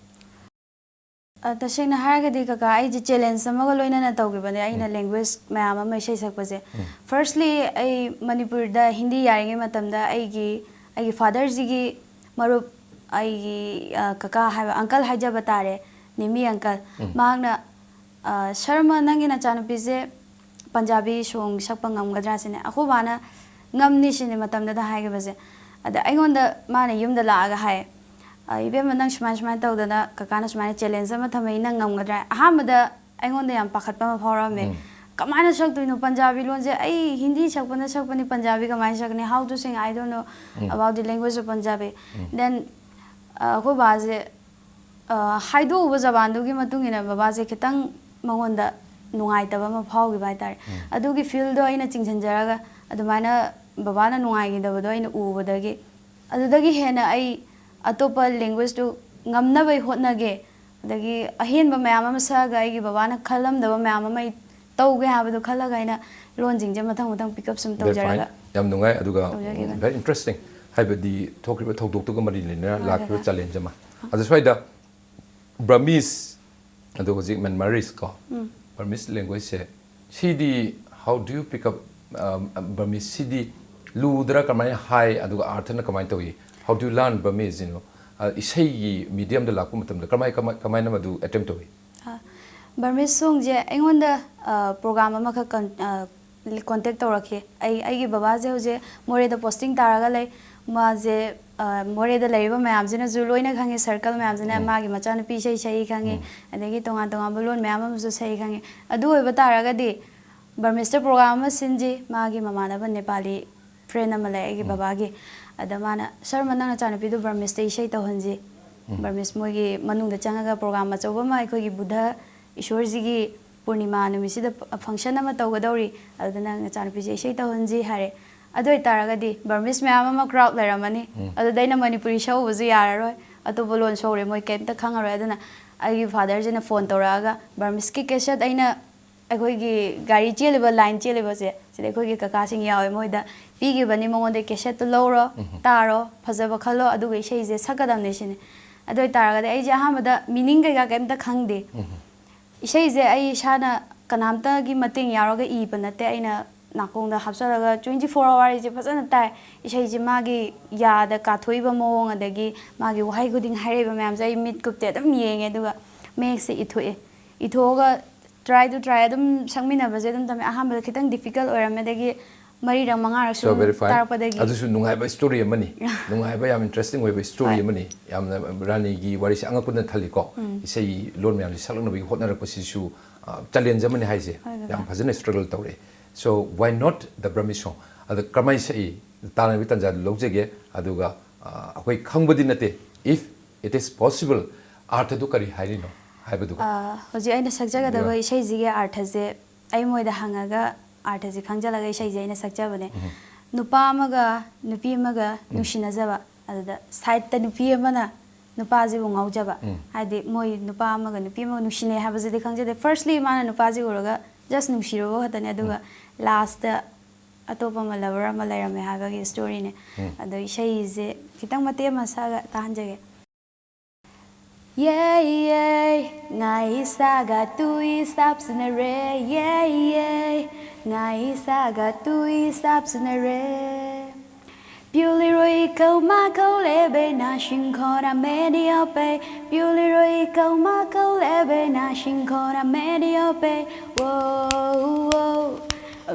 ꯑ, ꯇꯁꯦꯡꯅ ꯍꯥꯏꯔꯒꯗꯤ ꯀꯀꯥ, ꯑꯩꯁꯦ ꯆꯦꯂꯦꯟꯖ ꯑꯃꯒ ꯂꯣꯏꯅꯅ ꯇꯧꯈꯤꯕꯅꯦ, ꯑꯩꯅ ꯎꯝ꯫ ꯂꯦꯡꯒ꯭ꯋꯦꯖ ꯃꯌꯥꯝ ꯑꯃ ꯏꯁꯩ ꯁꯛꯄꯁꯦ꯫ ꯎꯝ꯫ ꯐꯥꯔꯁꯂꯤ, ꯑꯩ ꯃꯅꯤꯄꯨꯔꯗ ꯍꯤꯟꯗꯤ ꯌꯥꯔꯤꯉꯩ ꯃꯇꯝꯗ ꯑꯩꯒꯤ, ꯑꯩꯒꯤ ꯐꯥꯗꯔꯁꯤꯒꯤ ꯃꯔꯨꯞ, ꯑꯩꯒꯤ, ꯑ, ꯀꯀꯥ ꯍꯥꯏꯕ, ꯑꯪꯀꯜ ꯍꯥꯏꯖꯕ ꯇꯥꯔꯦ, ꯅꯤꯃꯤ ꯑꯪꯀꯜ꯫ ꯎꯝ꯫ ꯃꯍꯥꯛꯅ, ꯑ, "ꯁꯔꯃ, ꯅꯪꯒꯤ ꯅꯆꯥꯅꯨꯄꯤꯁꯦ ꯄꯟꯖꯥꯕꯤ ꯁꯣꯡ ꯁꯛꯄ ꯉꯝꯒꯗ꯭ꯔꯥ?" ꯁꯤꯅꯦ꯫ ꯑꯩꯈꯣꯏ ꯕꯥꯅ "ꯉꯝꯅꯤ" ꯁꯤꯅꯦ ꯃꯇꯝꯗꯨꯗ ꯍꯥꯏꯈꯤꯕꯁꯦ꯫ ꯑꯗ ꯑꯩꯉꯣꯟꯗ ꯃꯥꯅ ꯌꯨꯝꯗ ꯂꯥꯛꯑꯒ ꯍꯥꯏ, "ꯑ, ꯏꯕꯦꯝꯃ, ꯅꯪ ꯁꯨꯃꯥꯏ ꯁꯨꯃꯥꯏꯅ ꯇꯧꯗꯅ ꯀꯀꯥꯅ ꯁꯨꯃꯥꯏꯅ ꯆꯦꯂꯦꯟꯖ ꯑꯃ ꯊꯝꯃꯛꯏ, ꯅꯪ ꯉꯝꯒꯗ꯭ꯔꯥ?" ꯑꯍꯥꯟꯕꯗ ꯑꯩꯉꯣꯟꯗ ꯌꯥꯝ ꯄꯥꯈꯠꯄ ꯑꯃ ꯐꯥꯎꯔꯝꯃꯦ꯫ ꯎꯝ꯫ "ꯀꯃꯥꯏꯅ ꯁꯛꯇꯣꯏꯅꯣ? ꯄꯟꯖꯥꯕꯤ ꯂꯣꯟꯁꯦ ꯑꯩ ꯍꯤꯟꯗꯤ ꯁꯛꯄꯅ ꯁꯛꯄꯅꯤ, ꯄꯟꯖꯥꯕꯤ ꯀꯃꯥꯏꯅ ꯁꯛꯀꯅꯤ? How to sing? I don't know um. about the language of Punjabi." Um. Then, ꯑ, ꯑꯩꯈꯣꯏ ꯕꯥꯁꯦ, ꯑ, ꯍꯥꯏꯗꯣꯛꯎꯕ ꯖꯕꯥꯟꯗꯨꯒꯤ ꯃꯇꯨꯡ ꯏꯟꯅ ꯕꯕꯥꯁꯦ ꯈꯤꯇꯪ ꯃꯉꯣꯟꯗ ꯅꯨꯡꯉꯥꯏꯇꯕ ꯑꯃ ꯐꯥꯎꯈꯤꯕ ꯍꯥꯏꯇꯥꯔꯦ꯫ ꯎꯝ꯫ ꯑꯗꯨꯒꯤ ꯐꯤꯜꯗꯣ ꯑꯩꯅ ꯆꯤꯡꯁꯤꯟꯖꯔꯒ ꯑꯗꯨꯃꯥꯏꯅ ꯕꯕꯥꯅ ꯅꯨꯡꯉꯥꯏꯈꯤꯗꯕꯗꯣ ꯑꯩꯅ ꯎꯕꯗꯒꯤ, ꯑꯗꯨꯗꯒꯤ ꯍꯦꯟꯅ ꯑꯩ ꯑꯇꯣꯞꯄ ꯂꯦꯡꯒ꯭ꯋꯦꯖꯇꯨ ꯉꯝꯅꯕ ꯑꯩ ꯍꯣꯠꯅꯒꯦ, ꯑꯗꯒꯤ ꯑꯍꯦꯟꯕ ꯃꯌꯥꯝ ꯑꯃ ꯁꯛꯑꯒ ꯑꯩꯒꯤ ꯕꯕꯥꯅ ꯈꯜꯂꯝꯗꯕ ꯃꯌꯥꯝ ꯑꯃ ꯑꯩ ꯇꯧꯒꯦ ꯍꯥꯏꯕꯗꯣ ꯈꯜꯂꯒ ꯑꯩꯅ ꯂꯣꯟꯁꯤꯡꯁꯦ ꯃꯊꯪ ꯃꯊꯪ ꯄꯤꯛ ꯑꯞ ꯁꯨꯝ That's ꯇꯧꯖꯔꯒ꯫ Fine. ꯌꯥꯝ ꯅꯨꯡꯉꯥꯏ, ꯑꯗꯨꯒ ꯇꯧꯖꯈꯤꯕꯅꯤ꯫ Very interesting. ꯍꯥꯏꯕꯗꯤ ꯊꯣꯛꯈꯤꯕ ꯊꯧꯗꯣꯛꯇꯨꯒ ꯃꯔꯤ ꯂꯩꯅꯅ ꯍꯣꯏ, ꯍꯣꯏ, ꯂꯥꯛꯈꯤꯕ ꯍꯣꯏ꯫ ꯆꯦꯂꯦꯟꯖ ꯑꯃ꯫ ꯑꯗ ꯁ꯭ꯋꯥꯏꯗ ꯕ꯭ꯔꯃꯤꯁ, ꯑꯗꯣ ꯍꯧꯖꯤꯛ ꯃ꯭ꯌꯥꯟꯃꯥꯔꯤꯁ ꯀꯣ, ꯎꯝ꯫ Burmese ꯂꯦꯡꯒ꯭ꯋꯦꯖꯁꯦ, CD how do you pick up, um, Burmese? ꯁꯤꯗꯤ ꯂꯨꯗ꯭ꯔꯥ, ꯀꯃꯥꯏꯅ ꯍꯥꯏ, ꯑꯗꯨꯒ ꯑꯥꯔꯊꯅ ꯀꯃꯥꯏꯅ ꯇꯧꯏ? How do you learn Burmese, you know? ꯑ, ꯏꯁꯩꯒꯤ ꯃꯤꯗꯤꯌꯝꯗ ꯂꯥꯛꯄ ꯃꯇꯝꯗ ꯀꯃꯥꯏ-, ꯀꯃꯥꯏ-, ꯀꯃꯥꯏꯅ ꯃꯗꯨ ꯑꯦꯇꯦꯝ ꯇꯧꯏ? ꯑ, ꯕꯔꯃꯤꯁ ꯁꯣꯡꯁꯦ ꯑꯩꯉꯣꯟꯗ, ꯑ, ꯄ꯭ꯔꯣꯒ꯭ꯔꯥꯝ ꯑꯃꯈꯛ ꯀꯟ-, ꯑ, ꯀꯣꯟꯇꯦꯛ ꯇꯧꯔꯛꯈꯤ꯫ ꯑꯩ ꯑꯩꯒꯤ ꯕꯕꯥꯁꯦ ꯍꯧꯖꯤꯛ ꯃꯣꯔꯦꯗ ꯄꯣꯁꯇꯤꯡ ꯇꯥꯔꯒ ꯂꯩ꯫ ꯃꯥꯁꯦ ꯃꯣꯔꯦꯗ ꯂꯩꯔꯤꯕ ꯃꯌꯥꯝꯁꯤꯅꯁꯨ ꯂꯣꯏꯅ ꯈꯪꯉꯤ, ꯁꯔꯀꯜ ꯃꯌꯥꯝꯁꯤꯅ꯫ ꯃꯥꯒꯤ ꯃꯆꯥꯅꯨꯄꯤ ꯏꯁꯩ ꯁꯛꯏ ꯈꯪꯉꯤ, ꯑꯗꯒꯤ ꯇꯣꯉꯥꯟ ꯇꯣꯉꯥꯟꯕ ꯂꯣꯟ ꯃꯌꯥꯝ ꯑꯃꯁꯨ ꯁꯛꯏ ꯈꯪꯉꯤ꯫ ꯑꯗꯨ ꯑꯣꯏꯕ ꯇꯥꯔꯒꯗꯤ ꯕꯔꯃꯤꯁꯇ ꯄ꯭ꯔꯣꯒ꯭ꯔꯥꯝ ꯑꯃ ꯁꯤꯟꯁꯤ꯫ ꯃꯥꯒꯤ ꯃꯃꯥꯟꯅꯕ ꯅꯦꯄꯥꯂꯤ ꯐ꯭ꯔꯦꯟ ꯑꯃ ꯂꯩ ꯑꯩꯒꯤ ꯕꯕꯥꯒꯤ꯫ ꯑꯗ ꯃꯥꯅ, "ꯁꯔꯃ, ꯅꯪ ꯅꯆꯥꯅꯨꯄꯤꯗꯣ ꯕꯔꯃꯤꯁꯇ ꯏꯁꯩ ꯇꯧꯍꯟꯁꯤ꯫ ꯕꯔꯃꯤꯁ ꯃꯣꯏꯒꯤ ꯃꯅꯨꯡꯗ ꯆꯪꯉꯒ ꯄ꯭ꯔꯣꯒ꯭ꯔꯥꯝ ꯑꯆꯧꯕ ꯑꯃ, ꯑꯩꯈꯣꯏꯒꯤ ꯕꯨꯙ ꯏꯁꯣꯔꯁꯤꯒꯤ ꯄꯨꯔꯅꯤꯃꯥ ꯅꯨꯃꯤꯠꯁꯤꯗ ꯐꯪꯁꯟ ꯑꯃ ꯇꯧꯒꯗꯧꯔꯤ꯫ ꯑꯗꯨꯗ ꯅꯪ ꯅꯆꯥꯅꯨꯄꯤꯁꯦ ꯏꯁꯩ ꯇꯧꯍꯟꯁꯤ" ꯍꯥꯏꯔꯦ꯫ ꯑꯗꯨ ꯑꯣꯏꯇꯥꯔꯒꯗꯤ ꯕꯔꯃꯤꯁ ꯃꯌꯥꯝ ꯑꯃ ꯀ꯭ꯔꯥꯎꯗ ꯂꯩꯔꯝꯃꯅꯤ꯫ ꯑꯗꯨꯗ ꯑꯩꯅ ꯃꯅꯤꯄꯨꯔꯤ ꯁꯛꯎꯕꯁꯨ ꯌꯥꯔꯔꯣꯏ, ꯑꯇꯣꯞꯄ ꯂꯣꯟ ꯁꯛꯎꯔꯦ, ꯃꯣꯏ ꯀꯩꯝꯇ ꯈꯪꯉꯔꯣꯏ꯫ ꯑꯗꯨꯅ ꯑꯩꯒꯤ ꯐꯥꯗꯔꯁꯤꯅ ꯐꯣꯟ ꯇꯧꯔꯛꯑꯒ, ꯕꯔꯃꯤꯁꯀꯤ ꯀꯦꯁꯦꯠ ꯑꯩꯅ ꯑꯩꯈꯣꯏꯒꯤ ꯒꯥꯔꯤ ꯆꯦꯜꯂꯤꯕ, ꯂꯥꯏꯟ ꯆꯦꯜꯂꯤꯕꯁꯦ, ꯁꯤꯗ ꯑꯩꯈꯣꯏꯒꯤ ꯀꯀꯥꯁꯤꯡ ꯌꯥꯎꯋꯦ, ꯃꯣꯏꯗ ꯄꯤꯈꯤꯕꯅꯤ, ꯃꯉꯣꯟꯗ ꯀꯦꯁꯦꯠꯇꯨ ꯂꯧꯔꯣ, ꯇꯥꯔꯣ, ꯐꯖꯕ ꯈꯜꯂꯣ, ꯑꯗꯨꯒ ꯏꯁꯩꯁꯦ ꯁꯛꯀꯗꯕꯅꯦ ꯁꯤꯅꯤ꯫ ꯑꯗꯨ ꯑꯣꯏꯇꯥꯔꯒꯗꯤ ꯑꯩꯁꯦ ꯑꯍꯥꯟꯕꯗ ꯃꯤꯅꯤꯡ ꯀꯩꯀꯥ ꯀꯩꯝꯇ ꯈꯪꯗꯦ꯫ ꯏꯁꯩꯁꯦ ꯑꯩ ꯏꯁꯥꯅ ꯀꯅꯥꯝꯇꯒꯤ ꯃꯇꯦꯡ ꯌꯥꯎꯔꯒ ꯏꯕ ꯅꯠꯇꯦ, ꯑꯩꯅ ꯅꯥꯀꯣꯡꯗ ꯍꯥꯞꯆꯜꯂꯒ twenty four hour ꯑꯩꯁꯦ ꯐꯖꯅ ꯇꯥꯏ꯫ ꯏꯁꯩꯁꯦ ꯃꯥꯒꯤ ꯌꯥꯗ ꯀꯥꯊꯣꯛꯏꯕ ꯃꯑꯣꯡ, ꯑꯗꯒꯤ ꯃꯥꯒꯤ ꯋꯥꯍꯩ ꯈꯨꯗꯤꯡ ꯍꯥꯏꯔꯛꯏꯕ ꯃꯌꯥꯝꯁꯦ ꯑꯩ ꯃꯤꯠ ꯀꯨꯞꯇꯦ ꯑꯗꯨꯝ ꯌꯦꯡꯉꯦ, ꯑꯗꯨꯒ ꯃꯌꯦꯛꯁꯦ ꯏꯊꯣꯛꯑꯦ꯫ ꯏꯊꯣꯛꯑꯒ try to try ꯑꯗꯨꯝ ꯁꯛꯃꯤꯟꯅꯕꯁꯦ ꯑꯗꯨꯝ ꯇꯝꯃꯦ꯫ ꯑꯍꯥꯟꯕꯗ ꯈꯤꯇꯪ difficult ꯑꯣꯏꯔꯝꯃꯦ, ꯑꯗꯒꯤ ꯃꯔꯤꯔꯛ ꯃꯉꯥꯔꯛ So ꯁꯨꯝ very fine. ꯇꯥꯔꯛꯄꯗꯒꯤ꯫ ꯑꯗꯨꯁꯨ ꯅꯨꯡꯉꯥꯏꯕ ꯁ꯭ꯇꯣꯔꯤ ꯑꯃꯅꯤ꯫ ꯅꯨꯡꯉꯥꯏꯕ, ꯌꯥꯝ ꯏꯟꯇꯔꯦꯁꯇꯤꯡ ꯑꯣꯏꯕ ꯁ꯭ꯇꯣꯔꯤ ꯍꯣꯏ꯫ ꯑꯃꯅꯤ꯫ ꯌꯥꯝꯅ ꯔꯥꯅꯤꯒꯤ ꯋꯥꯔꯤꯁꯦ ꯑꯉꯛꯄꯅ ꯊꯜꯂꯤꯀꯣ꯫ ꯎꯝ꯫ ꯏꯁꯩ ꯂꯣꯟ ꯃꯌꯥꯝꯁꯦ ꯁꯛꯂꯛꯅꯕꯒꯤ ꯍꯣꯠꯅꯔꯛꯄꯁꯤꯁꯨ, ꯑ, ꯆꯦꯂꯦꯟꯖ ꯑꯃꯅꯤ ꯍꯥꯏꯁꯦ꯫ ꯍꯣꯏ, ꯀꯀꯥ꯫ ꯌꯥꯝ ꯐꯖꯅ ꯁ꯭ꯇ꯭ꯔꯒꯜ ꯇꯧꯔꯛꯑꯦ꯫ So why not the Burmese song? ꯑꯗ ꯀꯔꯝꯍꯥꯏꯅ ꯁꯛꯏ? ꯇꯥꯟꯅꯕꯒꯤ ꯇꯥꯟꯖꯥꯗꯨ ꯂꯧꯖꯒꯦ꯫ ꯑꯗꯨꯒ, ꯑ, ꯑꯩꯈꯣꯏ ꯈꯪꯕꯗꯤ ꯅꯠꯇꯦ꯫ If it is possible, ꯑꯥꯔꯊꯗꯨ ꯀꯔꯤ ꯍꯥꯏꯔꯤꯅꯣ ꯍꯥꯏꯕꯗꯨꯒ꯫ ꯑ, ꯍꯧꯖꯤꯛ ꯑꯩꯅ ꯁꯛꯆꯒꯗꯕ ꯑꯗꯨꯒ ꯏꯁꯩꯁꯤꯒꯤ ꯑꯥꯔꯊꯁꯦ ꯑꯩ ꯃꯣꯏꯗ ꯍꯪꯉꯒ ꯑꯥꯔꯊꯁꯦ ꯈꯪꯖꯤꯜꯂꯒ ꯏꯁꯩꯁꯦ ꯑꯩꯅ ꯁꯛꯆꯕꯅꯦ꯫ ꯎꯝ꯫ ꯅꯨꯄꯥ ꯑꯃꯒ ꯅꯨꯄꯤ ꯑꯃꯒ ꯎꯝ꯫ ꯅꯨꯡꯁꯤꯅꯖꯕ, ꯑꯗꯨꯗ ꯁꯥꯏꯠꯇ ꯅꯨꯄꯤ ꯑꯃꯅ ꯅꯨꯄꯥꯁꯤꯕꯨ ꯉꯥꯎꯖꯕ꯫ ꯎꯝ꯫ ꯍꯥꯏꯗꯤ ꯃꯣꯏ ꯅꯨꯄꯥ ꯑꯃꯒ ꯅꯨꯄꯤ ꯑꯃꯒ ꯅꯨꯡꯁꯤꯅꯩ ꯍꯥꯏꯕꯁꯤꯗꯤ ꯈꯪꯖꯗꯦ꯫ Firstly ꯃꯥꯅ ꯅꯨꯄꯥꯁꯤ ꯎꯔꯒ just ꯅꯨꯡꯁꯤꯔꯨꯕ ꯈꯛꯇꯅꯦ, ꯑꯗꯨꯒ ꯎꯝ꯫ ꯂꯥꯁꯇ ꯑꯇꯣꯞꯄ ꯑꯃ, ꯂꯚꯔ ꯑꯃ ꯂꯩꯔꯝꯃꯦ ꯍꯥꯏꯕꯒꯤ ꯁ꯭ꯇꯣꯔꯤꯅꯦ꯫ ꯎꯝ꯫ ꯑꯗꯣ ꯏꯁꯩꯁꯦ ꯈꯤꯇꯪ ꯃꯇꯦꯛ ꯑꯃ ꯁꯛꯑꯒ ꯇꯥꯍꯟꯖꯒꯦ꯫ Ye, ye, ngai saga tui stop sinare. Ye, ye, ngai saga tui stop sinare. Piuliroi kau ma kau lebe na shingkora medio pe. Piuliroi kau ma kau lebe na shingkora medio pe. Whoa, whoa.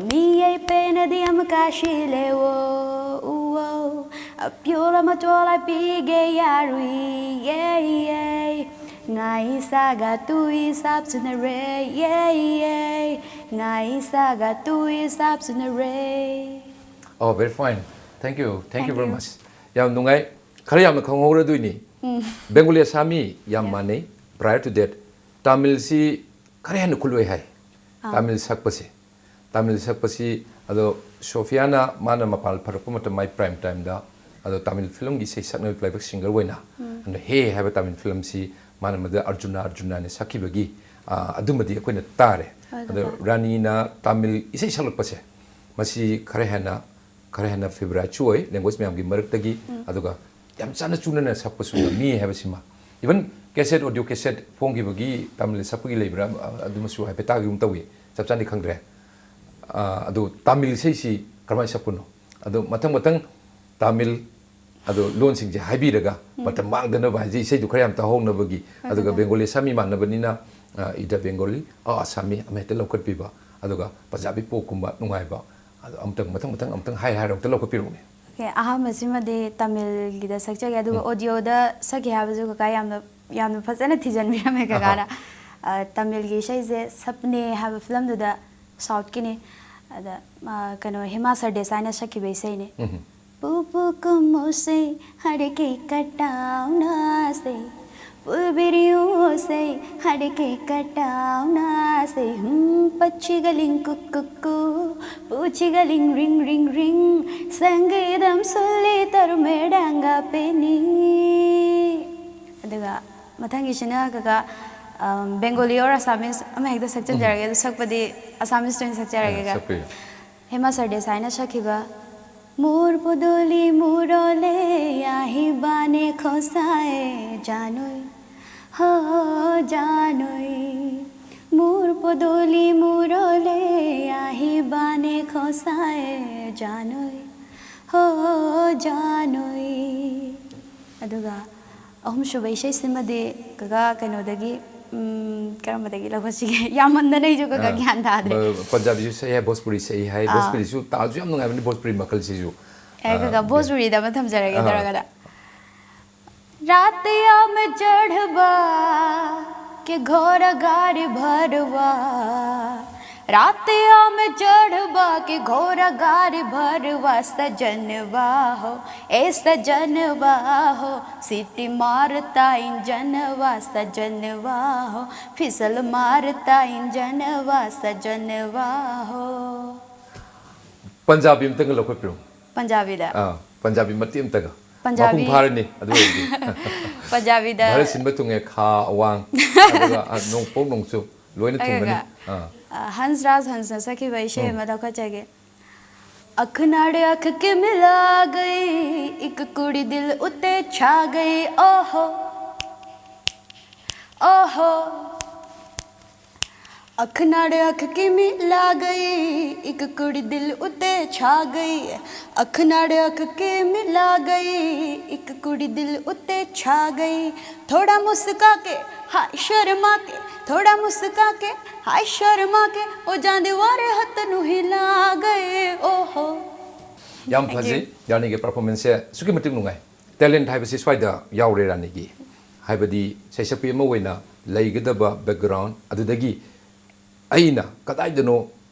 ꯃꯤꯌꯩ ꯄꯦꯅꯗꯤ ꯑꯃ ꯀꯥꯁꯤꯜꯂꯦ, ꯑꯣ, ꯑꯣ, ꯑꯣ꯫ ꯑꯄꯤꯌꯣꯜ ꯑꯃ ꯆꯣꯜꯂ ꯄꯤꯒꯦ ꯌꯥꯔꯨꯏ, ꯌꯦ, ꯌꯦ꯫ ꯉꯥꯏꯁꯥꯒ ꯇꯨꯏ ꯁꯥꯞꯁꯨꯅꯔꯦ, ꯌꯦ, ꯌꯦ꯫ ꯉꯥꯏꯁꯥꯒ ꯇꯨꯏ ꯁꯥꯞꯁꯨꯅꯔꯦ꯫ Oh, very fine. Thank you. Thank you very much. ꯌꯥꯝ ꯅꯨꯡꯉꯥꯏ꯫ ꯈꯔ ꯌꯥꯝꯅ ꯈꯪꯍꯧꯔꯗꯣꯏꯅꯤ꯫ ꯎꯝ꯫ ꯕꯦꯡꯒꯣꯂꯤ ꯑꯁꯥꯃꯤ ꯌꯥꯝ ꯃꯥꯟꯅꯩ꯫ Prior to that, ꯇꯥꯃꯤꯜꯁꯤ ꯈꯔ ꯍꯦꯟꯅ ꯈꯨꯠꯂꯣꯏ ꯍꯥꯏ꯫ ꯑꯥ꯫ ꯇꯥꯃꯤꯜ ꯁꯛꯄꯁꯦ꯫ ꯇꯥꯃꯤꯜ ꯁꯛꯄꯁꯤ, ꯑꯗꯣ ꯁꯣꯐꯤꯌꯥꯅ ꯃꯥꯅ ꯃꯄꯥꯟ ꯐꯔꯛꯄ ꯃꯇꯝ, ꯃꯥꯏ prime timeꯗ, ꯑꯗꯣ ꯇꯥꯃꯤꯜ ꯐꯤꯂꯝꯒꯤ ꯏꯁꯩ ꯁꯛꯅꯕ playback singer ꯑꯣꯏꯅ, ꯎꯝ꯫ ꯑꯗꯣ ꯍꯦ ꯍꯥꯏꯕ ꯇꯥꯃꯤꯜ ꯐꯤꯂꯝꯁꯤ ꯃꯥꯅ ꯃꯗꯨꯗ ꯑꯔꯖꯨꯅꯥ, ꯑꯔꯖꯨꯅꯥꯅ ꯁꯛꯈꯤꯕꯒꯤ, ꯑ, ꯑꯗꯨꯃꯗꯤ ꯑꯩꯈꯣꯏꯅ ꯇꯥꯔꯦ꯫ ꯍꯣꯏ, ꯑꯗꯣ ꯀꯀꯥ꯫ ꯔꯥꯅꯤꯅ ꯇꯥꯃꯤꯜ ꯏꯁꯩ ꯁꯛꯂꯛꯄꯁꯦ, ꯃꯁꯤ ꯈꯔ ꯍꯦꯟꯅ, ꯈꯔ ꯍꯦꯟꯅ favouriteꯁꯨ ꯑꯣꯏ language ꯃꯌꯥꯝꯒꯤ ꯃꯔꯛꯇꯒꯤ, ꯎꯝ꯫ ꯑꯗꯨꯒ ꯌꯥꯝ ꯆꯥꯟꯅ ꯆꯨꯅꯅ ꯁꯛꯄꯁꯨ ꯉꯝꯃꯤ ꯍꯥꯏꯕꯁꯤꯃ꯫ Even cassette, audio cassette ꯐꯣꯡꯈꯤꯕꯒꯤ Tamil ꯁꯛꯄꯒꯤ ꯂꯩꯕ꯭ꯔꯥ, ꯑ-, ꯑꯗꯨꯃꯁꯨ ꯍꯥꯏꯐꯦꯠ ꯇꯥꯈꯤꯒꯨꯝ ꯇꯧꯏ, ꯆꯞ ꯆꯥꯅꯗꯤ ꯈꯪꯗ꯭ꯔꯦ꯫ ꯑ, ꯑꯗꯣ ꯇꯥꯃꯤꯜ ꯏꯁꯩꯁꯤ ꯀꯔꯝꯍꯥꯏꯅ ꯁꯛꯄꯅꯣ? ꯑꯗꯣ ꯃꯊꯪ ꯃꯊꯪ ꯇꯥꯃꯤꯜ, ꯑꯗꯣ ꯂꯣꯟꯁꯤꯡꯁꯦ ꯍꯥꯏꯕꯤꯔꯒ, ꯎꯝ꯫ ꯃꯇꯝ ꯃꯥꯡꯗꯅꯕ ꯍꯥꯏꯁꯦ, ꯏꯁꯩꯗꯨ ꯈꯔ ꯌꯥꯝ ꯇꯥꯍꯧꯅꯕꯒꯤ, ꯍꯣꯏ, ꯑꯗꯨꯒ ꯀꯀꯥ꯫ ꯕꯦꯡꯒꯣꯂꯤ ꯑꯁꯥꯃꯤ ꯃꯥꯟꯅꯕꯅꯤꯅ, ꯑ, either Bengali or Assamese ꯑꯃ ꯍꯦꯛꯇ ꯂꯧꯈꯠꯄꯤꯕ, ꯑꯗꯨꯒ ꯄꯟꯖꯥꯕꯤ ꯄꯣꯞꯀꯨꯝꯕ ꯅꯨꯡꯉꯥꯏꯕ, ꯑꯗꯣ ꯑꯃꯨꯛꯇꯪ, ꯃꯊꯪ ꯃꯊꯪ ꯑꯃꯨꯛꯇꯪ ꯍꯥꯏ ꯍꯥꯏꯔ ꯑꯃꯨꯛꯇ ꯂꯧꯈꯠꯄꯤꯔꯛꯎꯅꯦ꯫ Okay, ꯑꯍꯥꯟꯕꯁꯤꯃꯗꯤ ꯇꯥꯃꯤꯜꯒꯤꯗ ꯁꯛꯆꯒꯦ, ꯑꯗꯨꯒ ꯎꯝ꯫ Audioꯗ ꯁꯛꯀꯦ ꯍꯥꯏꯕꯁꯨ ꯀꯀꯥ ꯌꯥꯝꯅ, ꯌꯥꯝꯅ ꯐꯖꯅ ꯊꯤꯖꯤꯟꯕꯤꯔꯝꯃꯦ ꯑꯍꯥ꯫ ꯀꯀꯥꯅ꯫ ꯑ, ꯇꯥꯃꯤꯜꯒꯤ ꯏꯁꯩꯁꯦ ꯁꯞꯅꯦ ꯍꯥꯏꯕ ꯐꯤꯂꯝꯗꯨꯗ, Southꯀꯤꯅꯤ꯫ ꯑꯗ, ꯑ, ꯀꯩꯅꯣ, ꯍꯦꯃꯥ ꯁꯔꯗꯦꯁꯥꯏꯅ ꯁꯛꯈꯤꯕ ꯏꯁꯩꯅꯦ꯫ ꯎꯝ꯫ ꯄꯨꯄꯨ ꯀꯨꯝꯃꯨꯁꯦ, ꯍꯔꯀꯦ ꯀꯇꯥꯎꯅꯥꯁꯦ, ꯄꯨꯜꯕꯤꯔꯤꯌꯨ ꯁꯦ, ꯍꯔꯀꯦ ꯀꯇꯥꯎꯅꯥꯁꯦ, ꯍꯨꯝ, ꯄꯆꯤꯒꯂꯤꯡ ꯀꯨꯛ ꯀꯨꯛ ꯀꯨ, ꯄꯨꯆꯤꯒꯂꯤꯡ ꯔꯤꯡ ꯔꯤꯡ ꯔꯤꯡ, ꯁꯪꯒꯤꯗꯝ ꯁꯨꯜꯂꯤ ꯇꯔꯃꯦꯗꯥꯡꯒ ꯄꯦꯅꯤ꯫ ꯑꯗꯨꯒ ꯃꯊꯪꯒꯤꯁꯤꯅ ꯀꯀꯥ, ꯑꯝ, Bengali or Assamese ꯑꯃ ꯍꯦꯛꯇ ꯁꯛꯆꯟꯖꯔꯒꯦ꯫ ꯎꯝ꯫ ꯑꯗꯨ ꯁꯛꯄꯗꯤ Assamese ꯑꯣꯏꯅ ꯁꯛꯆꯔꯒꯦ, ꯑ, ꯀꯀꯥ꯫ ꯁꯛꯄꯤꯌꯨ꯫ ꯍꯦꯃꯥ ꯁꯔꯗꯦꯁꯥꯏꯅ ꯁꯛꯈꯤꯕ꯫ ꯃꯨꯔ ꯄꯨꯗꯨꯂꯤ ꯃꯨꯔꯣꯂꯦ ꯌꯥꯍꯤ ꯕꯥꯅꯦ ꯈꯣꯁꯥꯏ ꯖꯥꯅꯣꯏ, ꯍꯣ ꯖꯥꯅꯣꯏ꯫ ꯃꯨꯔ ꯄꯨꯗꯨꯂꯤ ꯃꯨꯔꯣꯂꯦ ꯌꯥꯍꯤ ꯕꯥꯅꯦ ꯈꯣꯁꯥꯏ ꯖꯥꯅꯣꯏ, ꯍꯣ ꯖꯥꯅꯣꯏ꯫ ꯑꯗꯨꯒ ꯑꯍꯨꯝꯁꯨꯕ ꯏꯁꯩꯁꯤꯃꯗꯤ ꯀꯀꯥ ꯀꯩꯅꯣꯗꯒꯤ, ꯎꯝ, ꯀꯔꯝꯕꯗꯒꯤ ꯂꯧꯈꯠꯁꯤꯒꯦ? ꯌꯥꯝꯃꯟꯗꯅ ꯑꯩꯁꯨ ꯈꯔ ꯑꯥ, ꯒ꯭ꯌꯥꯟ ꯇꯥꯗ꯭ꯔꯦ꯫ ꯕ-, ꯄꯟꯖꯥꯕꯤꯁꯨ ꯁꯛꯏ ꯍꯥꯏ, ꯚꯣꯖꯄꯨꯔꯤ ꯁꯛꯏ ꯍꯥꯏ꯫ ꯑꯥ꯫ ꯚꯣꯖꯄꯨꯔꯤꯁꯨ ꯇꯥꯜꯁꯨ ꯌꯥꯝ ꯅꯨꯡꯉꯥꯏꯕꯅꯤ, ꯚꯣꯖꯄꯨꯔꯤ ꯃꯈꯜꯁꯤꯁꯨ꯫ ꯑꯦ, ꯑꯥ, ꯈꯔ ꯈꯔ ꯑꯣꯀꯦ꯫ ꯚꯣꯖꯄꯨꯔꯤꯗ ꯑꯃ ꯊꯝꯖꯔꯒꯦ ꯑꯥ꯫ ꯇꯧꯔꯒꯗ꯫ रातिया में चढ़बा के घोर गाड़ी भरवा, रातिया में चढ़बा के घोर गाड़ी भरवा, सजनवा हो, ए सजनवा हो, सीटी मारता इंजनवा, सजनवा हो, फिसल मारता इंजनवा, सजनवा हो। ꯄꯟꯖꯥꯕꯤ ꯑꯝꯇꯪꯒ ꯂꯧꯈꯠꯄꯤꯔꯣ꯫ ꯄꯟꯖꯥꯕꯤꯗ? ꯑꯥ, ꯄꯟꯖꯥꯕꯤ ꯃꯇꯦꯛ ꯑꯝꯇꯒ꯫ ꯄꯟꯖꯥꯕꯤ꯫ ꯃꯄꯨꯡ ꯐꯥꯔꯅꯤ ꯑꯗꯨ ꯑꯣꯏꯔꯗꯤ꯫ ꯄꯟꯖꯥꯕꯤꯗ꯫ ꯚꯥꯔꯠ ꯁꯤꯟꯕ ꯊꯨꯡꯉꯦ, ꯈꯥ ꯑꯋꯥꯡ, ꯑꯗꯨꯒ, ꯑꯥ, ꯅꯣꯡꯄꯣꯛ ꯅꯣꯡꯆꯨꯞ ꯂꯣꯏꯅ ꯊꯨꯡꯒꯅꯤ꯫ ꯑꯗꯨꯒ, ꯑꯥ꯫ ꯑꯥ, ꯍꯟꯁ ꯔꯥꯖ ꯍꯟꯁꯅ ꯁꯛꯈꯤꯕ ꯏꯁꯩ ꯎꯝ꯫ ꯑꯃ ꯂꯧꯈꯠꯆꯒꯦ꯫ ਅੱਖ ਨਾਲ ਅੱਖ ਕਿਵੇਂ ਮਿਲਾ ਗਈ, ਇੱਕ ਕੁੜੀ ਦਿਲ ਉੱਤੇ ਛਾ ਗਈ, ਓਹੋ, ਓਹੋ। ਅੱਖ ਨਾਲ ਅੱਖ ਕਿਵੇਂ ਲਾ ਗਈ, ਇੱਕ ਕੁੜੀ ਦਿਲ ਉੱਤੇ ਛਾ ਗਈ। ਅੱਖ ਨਾਲ ਅੱਖ ਕਿਵੇਂ ਲਾ ਗਈ, ਇੱਕ ਕੁੜੀ ਦਿਲ ਉੱਤੇ ਛਾ ਗਈ। ਥੋੜਾ ਮੁਸਕਾ ਕੇ, ਹਾਏ ਸ਼ਰਮਾ ਕੇ, ਥੋੜਾ ਮੁਸਕਾ ਕੇ, ਹਾਏ ਸ਼ਰਮਾ ਕੇ, ਉਹ ਜਾਂਦੇ ਵਾਰੇ ਹੱਥ ਨੂੰ ਹਿਲਾ ਗਏ, ਓਹੋ। ꯌꯥꯝ ꯐꯖꯩ꯫ ꯔꯥꯅꯤꯒꯤ performanceꯁꯦ ꯑꯁꯨꯛꯀꯤ ꯃꯇꯤꯛ ꯅꯨꯡꯉꯥꯏ꯫ Talent ꯍꯥꯏꯕꯁꯤ ꯁ꯭ꯋꯥꯏꯗ ꯌꯥꯎꯔꯦ ꯔꯥꯅꯤꯒꯤ꯫ ꯍꯥꯏꯕꯗꯤ ꯁꯩꯁꯛꯄꯤ ꯑꯃ ꯑꯣꯏꯅ ꯂꯩꯒꯗꯕ background ꯑꯗꯨꯗꯒꯤ ꯑꯩꯅ ꯀꯗꯥꯏꯗꯅꯣ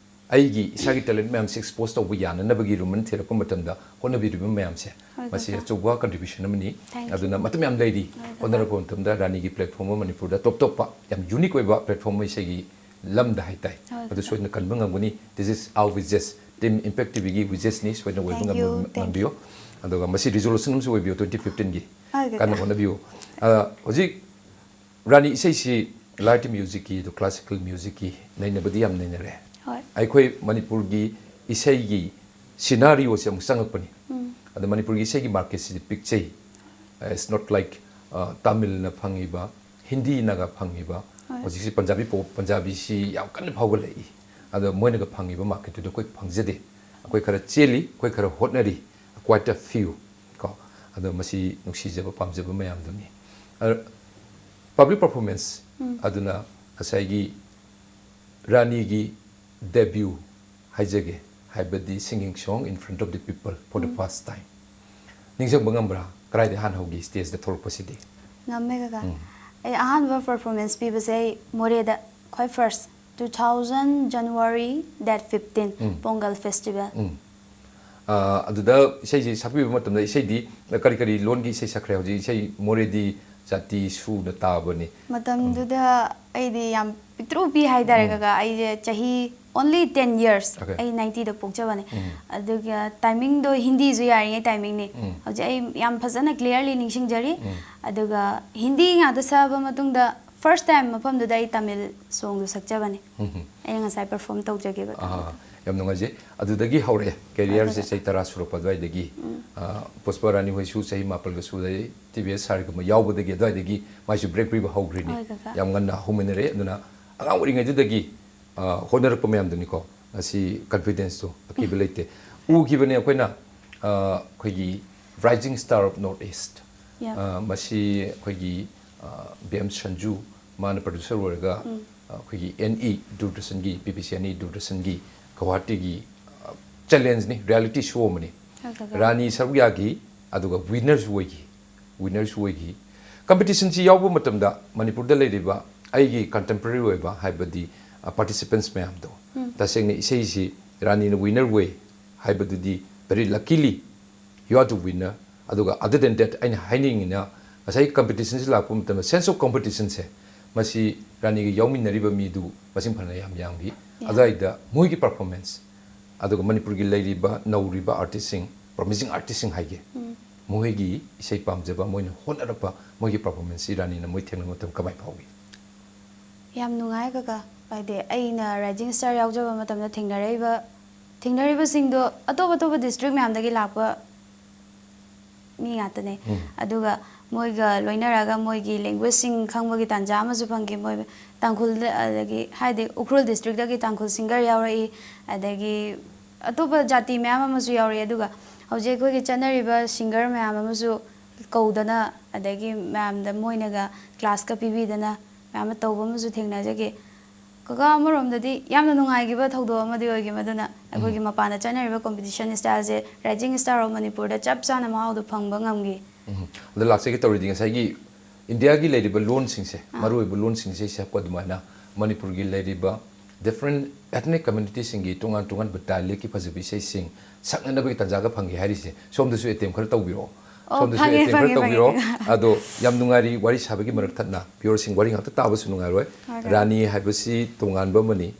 ꯑꯩꯒꯤ ꯏꯁꯥꯒꯤ talent ꯃꯌꯥꯝꯁꯦ expose ꯇꯧꯕ ꯌꯥꯅꯅꯕꯒꯤ ꯔꯨꯃꯟ ꯊꯤꯔꯛꯄ ꯃꯇꯝꯗ ꯍꯣꯠꯅꯕꯤꯔꯤꯕ ꯃꯌꯥꯝꯁꯦ, ꯍꯣꯏ, ꯃꯁꯤ ꯀꯀꯥ꯫ ꯑꯆꯧꯕ contribution ꯑꯃꯅꯤ꯫ Thank you꯫ ꯑꯗꯨꯅ ꯃꯇꯝ ꯌꯥꯝ ꯂꯩꯔꯤ꯫ ꯍꯣꯏ, ꯀꯀꯥ꯫ ꯍꯣꯠꯅꯔꯛꯄ ꯃꯇꯝꯗ ꯔꯥꯅꯤꯒꯤ platform ꯑꯃ ꯃꯅꯤꯄꯨꯔꯗ top ꯇꯣꯞꯄ ꯌꯥꯝ unique ꯑꯣꯏꯕ platform ꯑꯃ ꯏꯁꯩꯒꯤ ꯂꯝꯗ ꯍꯥꯏꯇꯥꯏ꯫ ꯍꯣꯏ, ꯑꯗꯨ ꯀꯀꯥ꯫ ꯁꯣꯏꯗꯅ ꯀꯟꯕ ꯉꯝꯒꯅꯤ꯫ This is our wishes, Team Impact TVꯒꯤ wishesꯅꯤ, ꯁꯣꯏꯗꯅ ꯑꯣꯏꯕ Thank you, ꯉꯝ-, thank you꯫ ꯉꯝꯕꯤꯌꯨ꯫ ꯑꯗꯨꯒ ꯃꯁꯤ resolution ꯑꯃꯁꯨ ꯑꯣꯏꯕꯤꯌꯨ twenty fifteenꯒꯤ꯫ ꯍꯣꯏ, ꯀꯀꯥ꯫ ꯀꯟꯅ ꯍꯣꯠꯅꯕꯤꯌꯨ꯫ ꯑ, ꯍꯧꯖꯤꯛ ꯔꯥꯅꯤ ꯏꯁꯩꯁꯤ light musicꯀꯤ, ꯑꯗꯨ classical musicꯀꯤ ꯅꯩꯅꯕꯗꯤ ꯌꯥꯝ ꯅꯩꯅꯔꯦ꯫ ꯍꯣꯏ꯫ ꯑꯩꯈꯣꯏ ꯃꯅꯤꯄꯨꯔꯒꯤ ꯏꯁꯩꯒꯤ scenarioꯁꯦ ꯑꯃꯨꯛ ꯆꯪꯉꯛꯄꯅꯤ꯫ ꯎꯝ꯫ ꯑꯗꯣ ꯃꯅꯤꯄꯨꯔꯒꯤ ꯏꯁꯩꯒꯤ marketꯁꯤꯗꯤ ꯄꯤꯛꯆꯩ꯫ It's not like, ꯑ, ꯇꯥꯃꯤꯜꯅ ꯐꯪꯉꯤꯕ, ꯍꯤꯟꯗꯤꯅꯒ ꯐꯪꯉꯤꯕ, ꯍꯣꯏ꯫ ꯍꯧꯖꯤꯛꯁꯤ ꯄꯟꯖꯥꯕꯤ pop, ꯄꯟꯖꯥꯕꯤꯁꯤ ꯌꯥꯝ ꯀꯟꯅ ꯐꯥꯎꯒꯠꯂꯛꯏ꯫ ꯑꯗꯣ ꯃꯣꯏꯅꯒ ꯐꯪꯉꯤꯕ marketꯇꯨꯗ ꯑꯩꯈꯣꯏ ꯐꯪꯖꯗꯦ꯫ ꯑꯩꯈꯣꯏ ꯈꯔ ꯆꯦꯜꯂꯤ, ꯑꯩꯈꯣꯏ ꯈꯔ ꯍꯣꯠꯅꯔꯤ, quite a few꯫ ꯀꯣ꯫ ꯑꯗꯣ ꯃꯁꯤ ꯅꯨꯡꯁꯤꯖꯕ, ꯄꯥꯝꯖꯕ ꯃꯌꯥꯝꯗꯨꯅꯤ꯫ ꯑ, Public performance ꯑꯗꯨꯅ ꯉꯁꯥꯏꯒꯤ ꯔꯥꯅꯤꯒꯤ debut ꯍꯥꯏꯖꯒꯦ, ꯍꯥꯏꯕꯗꯤ singing song in front of the people for the first time, ꯅꯤꯡꯁꯤꯡꯕ ꯉꯝꯕ꯭ꯔꯥ? ꯀꯗꯥꯏꯗ ꯍꯥꯟꯅ ꯍꯧꯈꯤ stageꯇ ꯊꯣꯛꯂꯛꯄꯁꯤꯗꯤ? ꯉꯝꯃꯦ ꯀꯀꯥ꯫ ꯑꯩ ꯑꯍꯥꯟꯕ performance ꯄꯤꯕꯁꯦ ꯑꯩ ꯃꯣꯔꯦꯗ, ꯈ꯭ꯋꯥꯏ first, two thousand January date fifteen, Pongal Festival꯫ ꯑ, ꯑꯗꯨꯗ ꯏꯁꯩꯁꯤ ꯁꯛꯄꯤꯕ ꯃꯇꯝꯗ ꯏꯁꯩꯗꯤ ꯀꯔꯤ ꯀꯔꯤ ꯂꯣꯟꯒꯤ ꯏꯁꯩ ꯁꯛꯈ꯭ꯔꯦ? ꯍꯧꯖꯤꯛ ꯏꯁꯩ ꯃꯣꯔꯦꯗꯤ ꯖꯥꯇꯤ ꯁꯨꯅ ꯇꯥꯕꯅꯤ꯫ ꯃꯇꯝꯗꯨꯗ ꯑꯩꯗꯤ ꯌꯥꯝ ꯄꯤꯛꯇ꯭ꯔꯨ ꯄꯤ ꯍꯥꯏꯇꯥꯔꯦ ꯀꯀꯥ꯫ ꯑꯩꯁꯦ ꯆꯍꯤ only ten years꯫ Okay. ꯑꯩ ninetyꯗ ꯄꯣꯛꯆꯕꯅꯦ꯫ ꯑꯗꯨꯒ timingꯗꯣ ꯍꯤꯟꯗꯤꯁꯨ ꯌꯥꯔꯤꯉꯩ timingꯅꯤ꯫ ꯍꯧꯖꯤꯛ ꯑꯩ ꯌꯥꯝ ꯐꯖꯅ clearly ꯅꯤꯡꯁꯤꯡꯖꯔꯤ꯫ ꯑꯗꯨꯒ ꯍꯤꯟꯗꯤ ꯉꯥꯛꯇ ꯁꯛꯑꯕ ꯃꯇꯨꯡꯗ first time ꯃꯐꯝꯗꯨꯗ ꯑꯩ ꯇꯥꯃꯤꯜ songꯗꯨ ꯁꯛꯆꯕꯅꯦ꯫ ꯑꯩꯅ ꯉꯁꯥꯏ perform ꯇꯧꯖꯈꯤꯕꯗꯣ꯫ ꯑꯍꯥ, ꯌꯥꯝ ꯅꯨꯡꯉꯥꯏꯖꯩ꯫ ꯑꯗꯨꯗꯒꯤ ꯍꯧꯔꯛꯑꯦ careerꯁꯦ꯫ ꯆꯍꯤ ꯇꯔꯥ ꯁꯨꯔꯛꯄ ꯑꯗꯨꯋꯥꯏꯗꯒꯤ꯫ ꯑ, ꯄꯨꯁꯄ ꯔꯥꯅꯤ ꯍꯣꯏꯁꯨ ꯆꯍꯤ ꯃꯥꯄꯜꯒ ꯁꯨꯕꯗ ꯇꯤ ꯚꯤ ꯑꯦꯁ ꯁꯥꯔꯦꯒꯨꯝꯕ ꯌꯥꯎꯕꯗꯒꯤ ꯑꯗꯨꯋꯥꯏꯗꯒꯤ ꯃꯥꯏꯁꯨ break ꯄꯤꯕ ꯍꯧꯈ꯭ꯔꯤꯅꯤ꯫ ꯍꯣꯏ, ꯀꯀꯥ꯫ ꯌꯥꯝ ꯉꯟꯅ ꯍꯧꯃꯤꯟꯅꯔꯛꯑꯦ꯫ ꯑꯗꯨꯅ ꯑꯉꯥꯡ ꯑꯣꯏꯔꯤꯉꯩꯗꯨꯗꯒꯤ, ꯑ, ꯍꯣꯠꯅꯔꯛꯄ ꯃꯌꯥꯝꯗꯨꯅꯤꯀꯣ꯫ ꯉꯁꯤ confidenceꯇꯣ ꯑꯀꯤꯕ ꯂꯩꯇꯦ꯫ ꯎꯈꯤꯕꯅꯦ ꯑꯩꯈꯣꯏꯅ, ꯑ, ꯑꯩꯈꯣꯏꯒꯤ Rising Star of North East꯫ Yeah. ꯑ, ꯃꯁꯤ ꯑꯩꯈꯣꯏꯒꯤ, ꯑ, ꯕꯤ ꯑꯦꯝ ꯁꯟꯖꯨ, ꯃꯥꯅ producer ꯑꯣꯏꯔꯒ, ꯑ, ꯑꯩꯈꯣꯏꯒꯤ ꯑꯦꯟ ꯏ ꯗꯨꯔꯗꯔꯁꯟꯒꯤ, B B C N E ꯗꯨꯔꯗꯔꯁꯟꯒꯤ ꯒꯧꯍꯥꯇꯤꯒꯤ, ꯑ, challengeꯅꯤ, reality show ꯑꯃꯅꯤ꯫ ꯍꯣꯏ, ꯀꯀꯥ꯫ ꯔꯥꯅꯤ ꯁꯔꯨꯛ ꯌꯥꯈꯤ, ꯑꯗꯨꯒ winnerꯁꯨ ꯑꯣꯏꯈꯤ꯫ Winnerꯁꯨ ꯑꯣꯏꯈꯤ꯫ Competitionꯁꯤ ꯌꯥꯎꯕ ꯃꯇꯝꯗ ꯃꯅꯤꯄꯨꯔꯗ ꯂꯩꯔꯤꯕ ꯑꯩꯒꯤ contemporary ꯑꯣꯏꯕ, ꯍꯥꯏꯕꯗꯤ, ꯑ, participants ꯃꯌꯥꯝꯗꯣ, ꯇꯁꯦꯡꯅ ꯏꯁꯩꯁꯤ ꯔꯥꯅꯤꯅ winner ꯑꯣꯏ ꯍꯥꯏꯕꯗꯨꯗꯤ very luckily you are the winner꯫ ꯑꯗꯨꯒ other than that, ꯑꯩꯅ ꯍꯥꯏꯅꯤꯡꯉꯤꯅ, ꯉꯁꯥꯏ competitionꯁꯤ ꯂꯥꯛꯄ ꯃꯇꯝꯗ sense of competitionꯁꯦ, ꯃꯁꯤ ꯔꯥꯅꯤꯒ ꯌꯥꯎꯃꯤꯟꯅꯔꯤꯕ ꯃꯤꯗꯨ ꯃꯁꯤꯡ ꯐꯅ ꯌꯥꯝ ꯌꯥꯝꯈꯤ꯫ Yeah. ꯑꯗꯨꯋꯥꯏꯗ ꯃꯣꯏꯒꯤ performance, ꯑꯗꯨꯒ ꯃꯅꯤꯄꯨꯔꯒꯤ ꯂꯩꯔꯤꯕ ꯅꯧꯔꯤꯕ artistꯁꯤꯡ, promising artistꯁꯤꯡ ꯍꯥꯏꯒꯦ, ꯃꯈꯣꯏꯒꯤ ꯏꯁꯩ ꯄꯥꯝꯖꯕ, ꯃꯣꯏꯅ ꯍꯣꯠꯅꯔꯛꯄ, ꯃꯣꯏꯒꯤ performanceꯁꯤ ꯔꯥꯅꯤꯅ ꯃꯣꯏ ꯊꯦꯡꯅꯕ ꯃꯇꯝꯗ ꯀꯃꯥꯏꯅ ꯐꯥꯎꯏ? ꯌꯥꯝ ꯅꯨꯡꯉꯥꯏ ꯀꯀꯥ꯫ ꯍꯥꯏꯗꯤ ꯑꯩꯅ Rising Star ꯌꯥꯎꯖꯕ ꯃꯇꯝꯗ ꯊꯦꯡꯅꯔꯛꯏꯕ, ꯊꯦꯡꯅꯔꯤꯕꯁꯤꯡꯗꯣ ꯑꯇꯣꯞ ꯑꯇꯣꯞꯄ district ꯃꯌꯥꯝꯗꯒꯤ ꯂꯥꯛꯄ ꯃꯤ ꯉꯥꯛꯇꯅꯦ꯫ ꯑꯗꯨꯒ ꯃꯣꯏꯒ ꯂꯣꯏꯅꯔꯒ ꯃꯣꯏꯒꯤ languageꯁꯤꯡ ꯈꯪꯕꯒꯤ ꯇꯥꯟꯖꯥ ꯑꯃꯁꯨ ꯐꯪꯈꯤ꯫ ꯃꯣꯏ ꯇꯥꯡꯈꯨꯜꯗ, ꯑꯗꯒꯤ ꯍꯥꯏꯗꯤ ꯎꯈ꯭ꯔꯨꯜ districtꯇꯒꯤ ꯇꯥꯡꯈꯨꯜ singer ꯌꯥꯎꯔꯛꯏ, ꯑꯗꯒꯤ ꯑꯇꯣꯞꯄ ꯖꯥꯇꯤ ꯃꯌꯥꯝ ꯑꯃꯁꯨ ꯌꯥꯎꯔꯛꯏ꯫ ꯑꯗꯨꯒ ꯍꯧꯖꯤꯛ ꯑꯩꯈꯣꯏꯒꯤ ꯆꯠꯅꯔꯤꯕ singer ꯃꯌꯥꯝ ꯑꯃꯁꯨ ꯀꯧꯗꯅ, ꯑꯗꯒꯤ ꯃꯌꯥꯝꯗ ꯃꯣꯏꯅꯒ ꯀ꯭ꯂꯥꯁꯀ ꯄꯤꯕꯤꯗꯅ ꯃꯌꯥꯝ ꯑꯃ ꯇꯧꯕ ꯑꯃꯁꯨ ꯊꯦꯡꯅꯖꯈꯤ꯫ ꯀꯀꯥ, ꯑꯃꯔꯣꯝꯗꯗꯤ ꯌꯥꯝꯅ ꯅꯨꯡꯉꯥꯏꯈꯤꯕ ꯊꯧꯗꯣꯛ ꯑꯃꯗꯤ ꯑꯣꯏꯈꯤ꯫ ꯃꯗꯨꯅ ꯑꯩꯈꯣꯏꯒꯤ ꯎꯝ꯫ ꯃꯄꯥꯟꯗ ꯆꯠꯅꯔꯤꯕ competition styleꯁꯦ Rising Star of ꯃꯅꯤꯄꯨꯔꯗ ꯆꯞ ꯆꯥꯅ ꯃꯍꯥꯎꯗꯣ ꯐꯪꯕ ꯉꯝꯈꯤ꯫ ꯎꯝ꯫ ꯑꯗꯣ ꯂꯥꯛꯆꯒꯦ ꯇꯧꯔꯤꯗꯤ ꯉꯁꯥꯏꯒꯤ ꯏꯟꯗꯤꯌꯥꯒꯤ ꯂꯩꯔꯤꯕ ꯂꯣꯟꯁꯤꯡꯁꯦ, ꯑꯥ꯫ ꯃꯔꯨꯑꯣꯏꯕ ꯂꯣꯟꯁꯤꯡꯁꯦ ꯁꯛꯄ ꯑꯗꯨꯃꯥꯏꯅ ꯃꯅꯤꯄꯨꯔꯒꯤ ꯂꯩꯔꯤꯕ different ethnic communityꯁꯤꯡꯒꯤ ꯇꯣꯉꯥꯟ ꯇꯣꯉꯥꯟꯕ dialectꯀꯤ ꯐꯖꯕ ꯏꯁꯩꯁꯤꯡ ꯁꯛꯅꯅꯕꯒꯤ ꯇꯥꯟꯖꯥꯒ ꯐꯪꯒꯦ ꯍꯥꯏꯔꯤꯁꯦ, ꯁꯣꯝꯗꯁꯨ attempt ꯈꯔ ꯇꯧꯕꯤꯔꯛꯑꯣ꯫ ꯑꯣ, ꯁꯣꯝꯗꯁꯨ ꯐꯪꯉꯦ, attempt ꯈꯔ ꯐꯪꯉꯦ, ꯇꯧꯕꯤꯔꯛꯑꯣ꯫ ꯐꯪꯉꯦ꯫ ꯑꯗꯣ ꯌꯥꯝ ꯅꯨꯡꯉꯥꯏꯔꯤ ꯋꯥꯔꯤ ꯁꯥꯕꯒꯤ ꯃꯔꯛ ꯊꯠꯅ viewerꯁꯤꯡ ꯋꯥꯔꯤ ꯉꯥꯛꯇ ꯇꯥꯕꯁꯨ ꯅꯨꯡꯉꯥꯏꯔꯣꯏ꯫ ꯍꯣꯏ, ꯍꯣꯏ꯫ ꯔꯥꯅꯤ ꯍꯥꯏꯕꯁꯤ ꯇꯣꯉꯥꯟꯕ ꯑꯃꯅꯤ꯫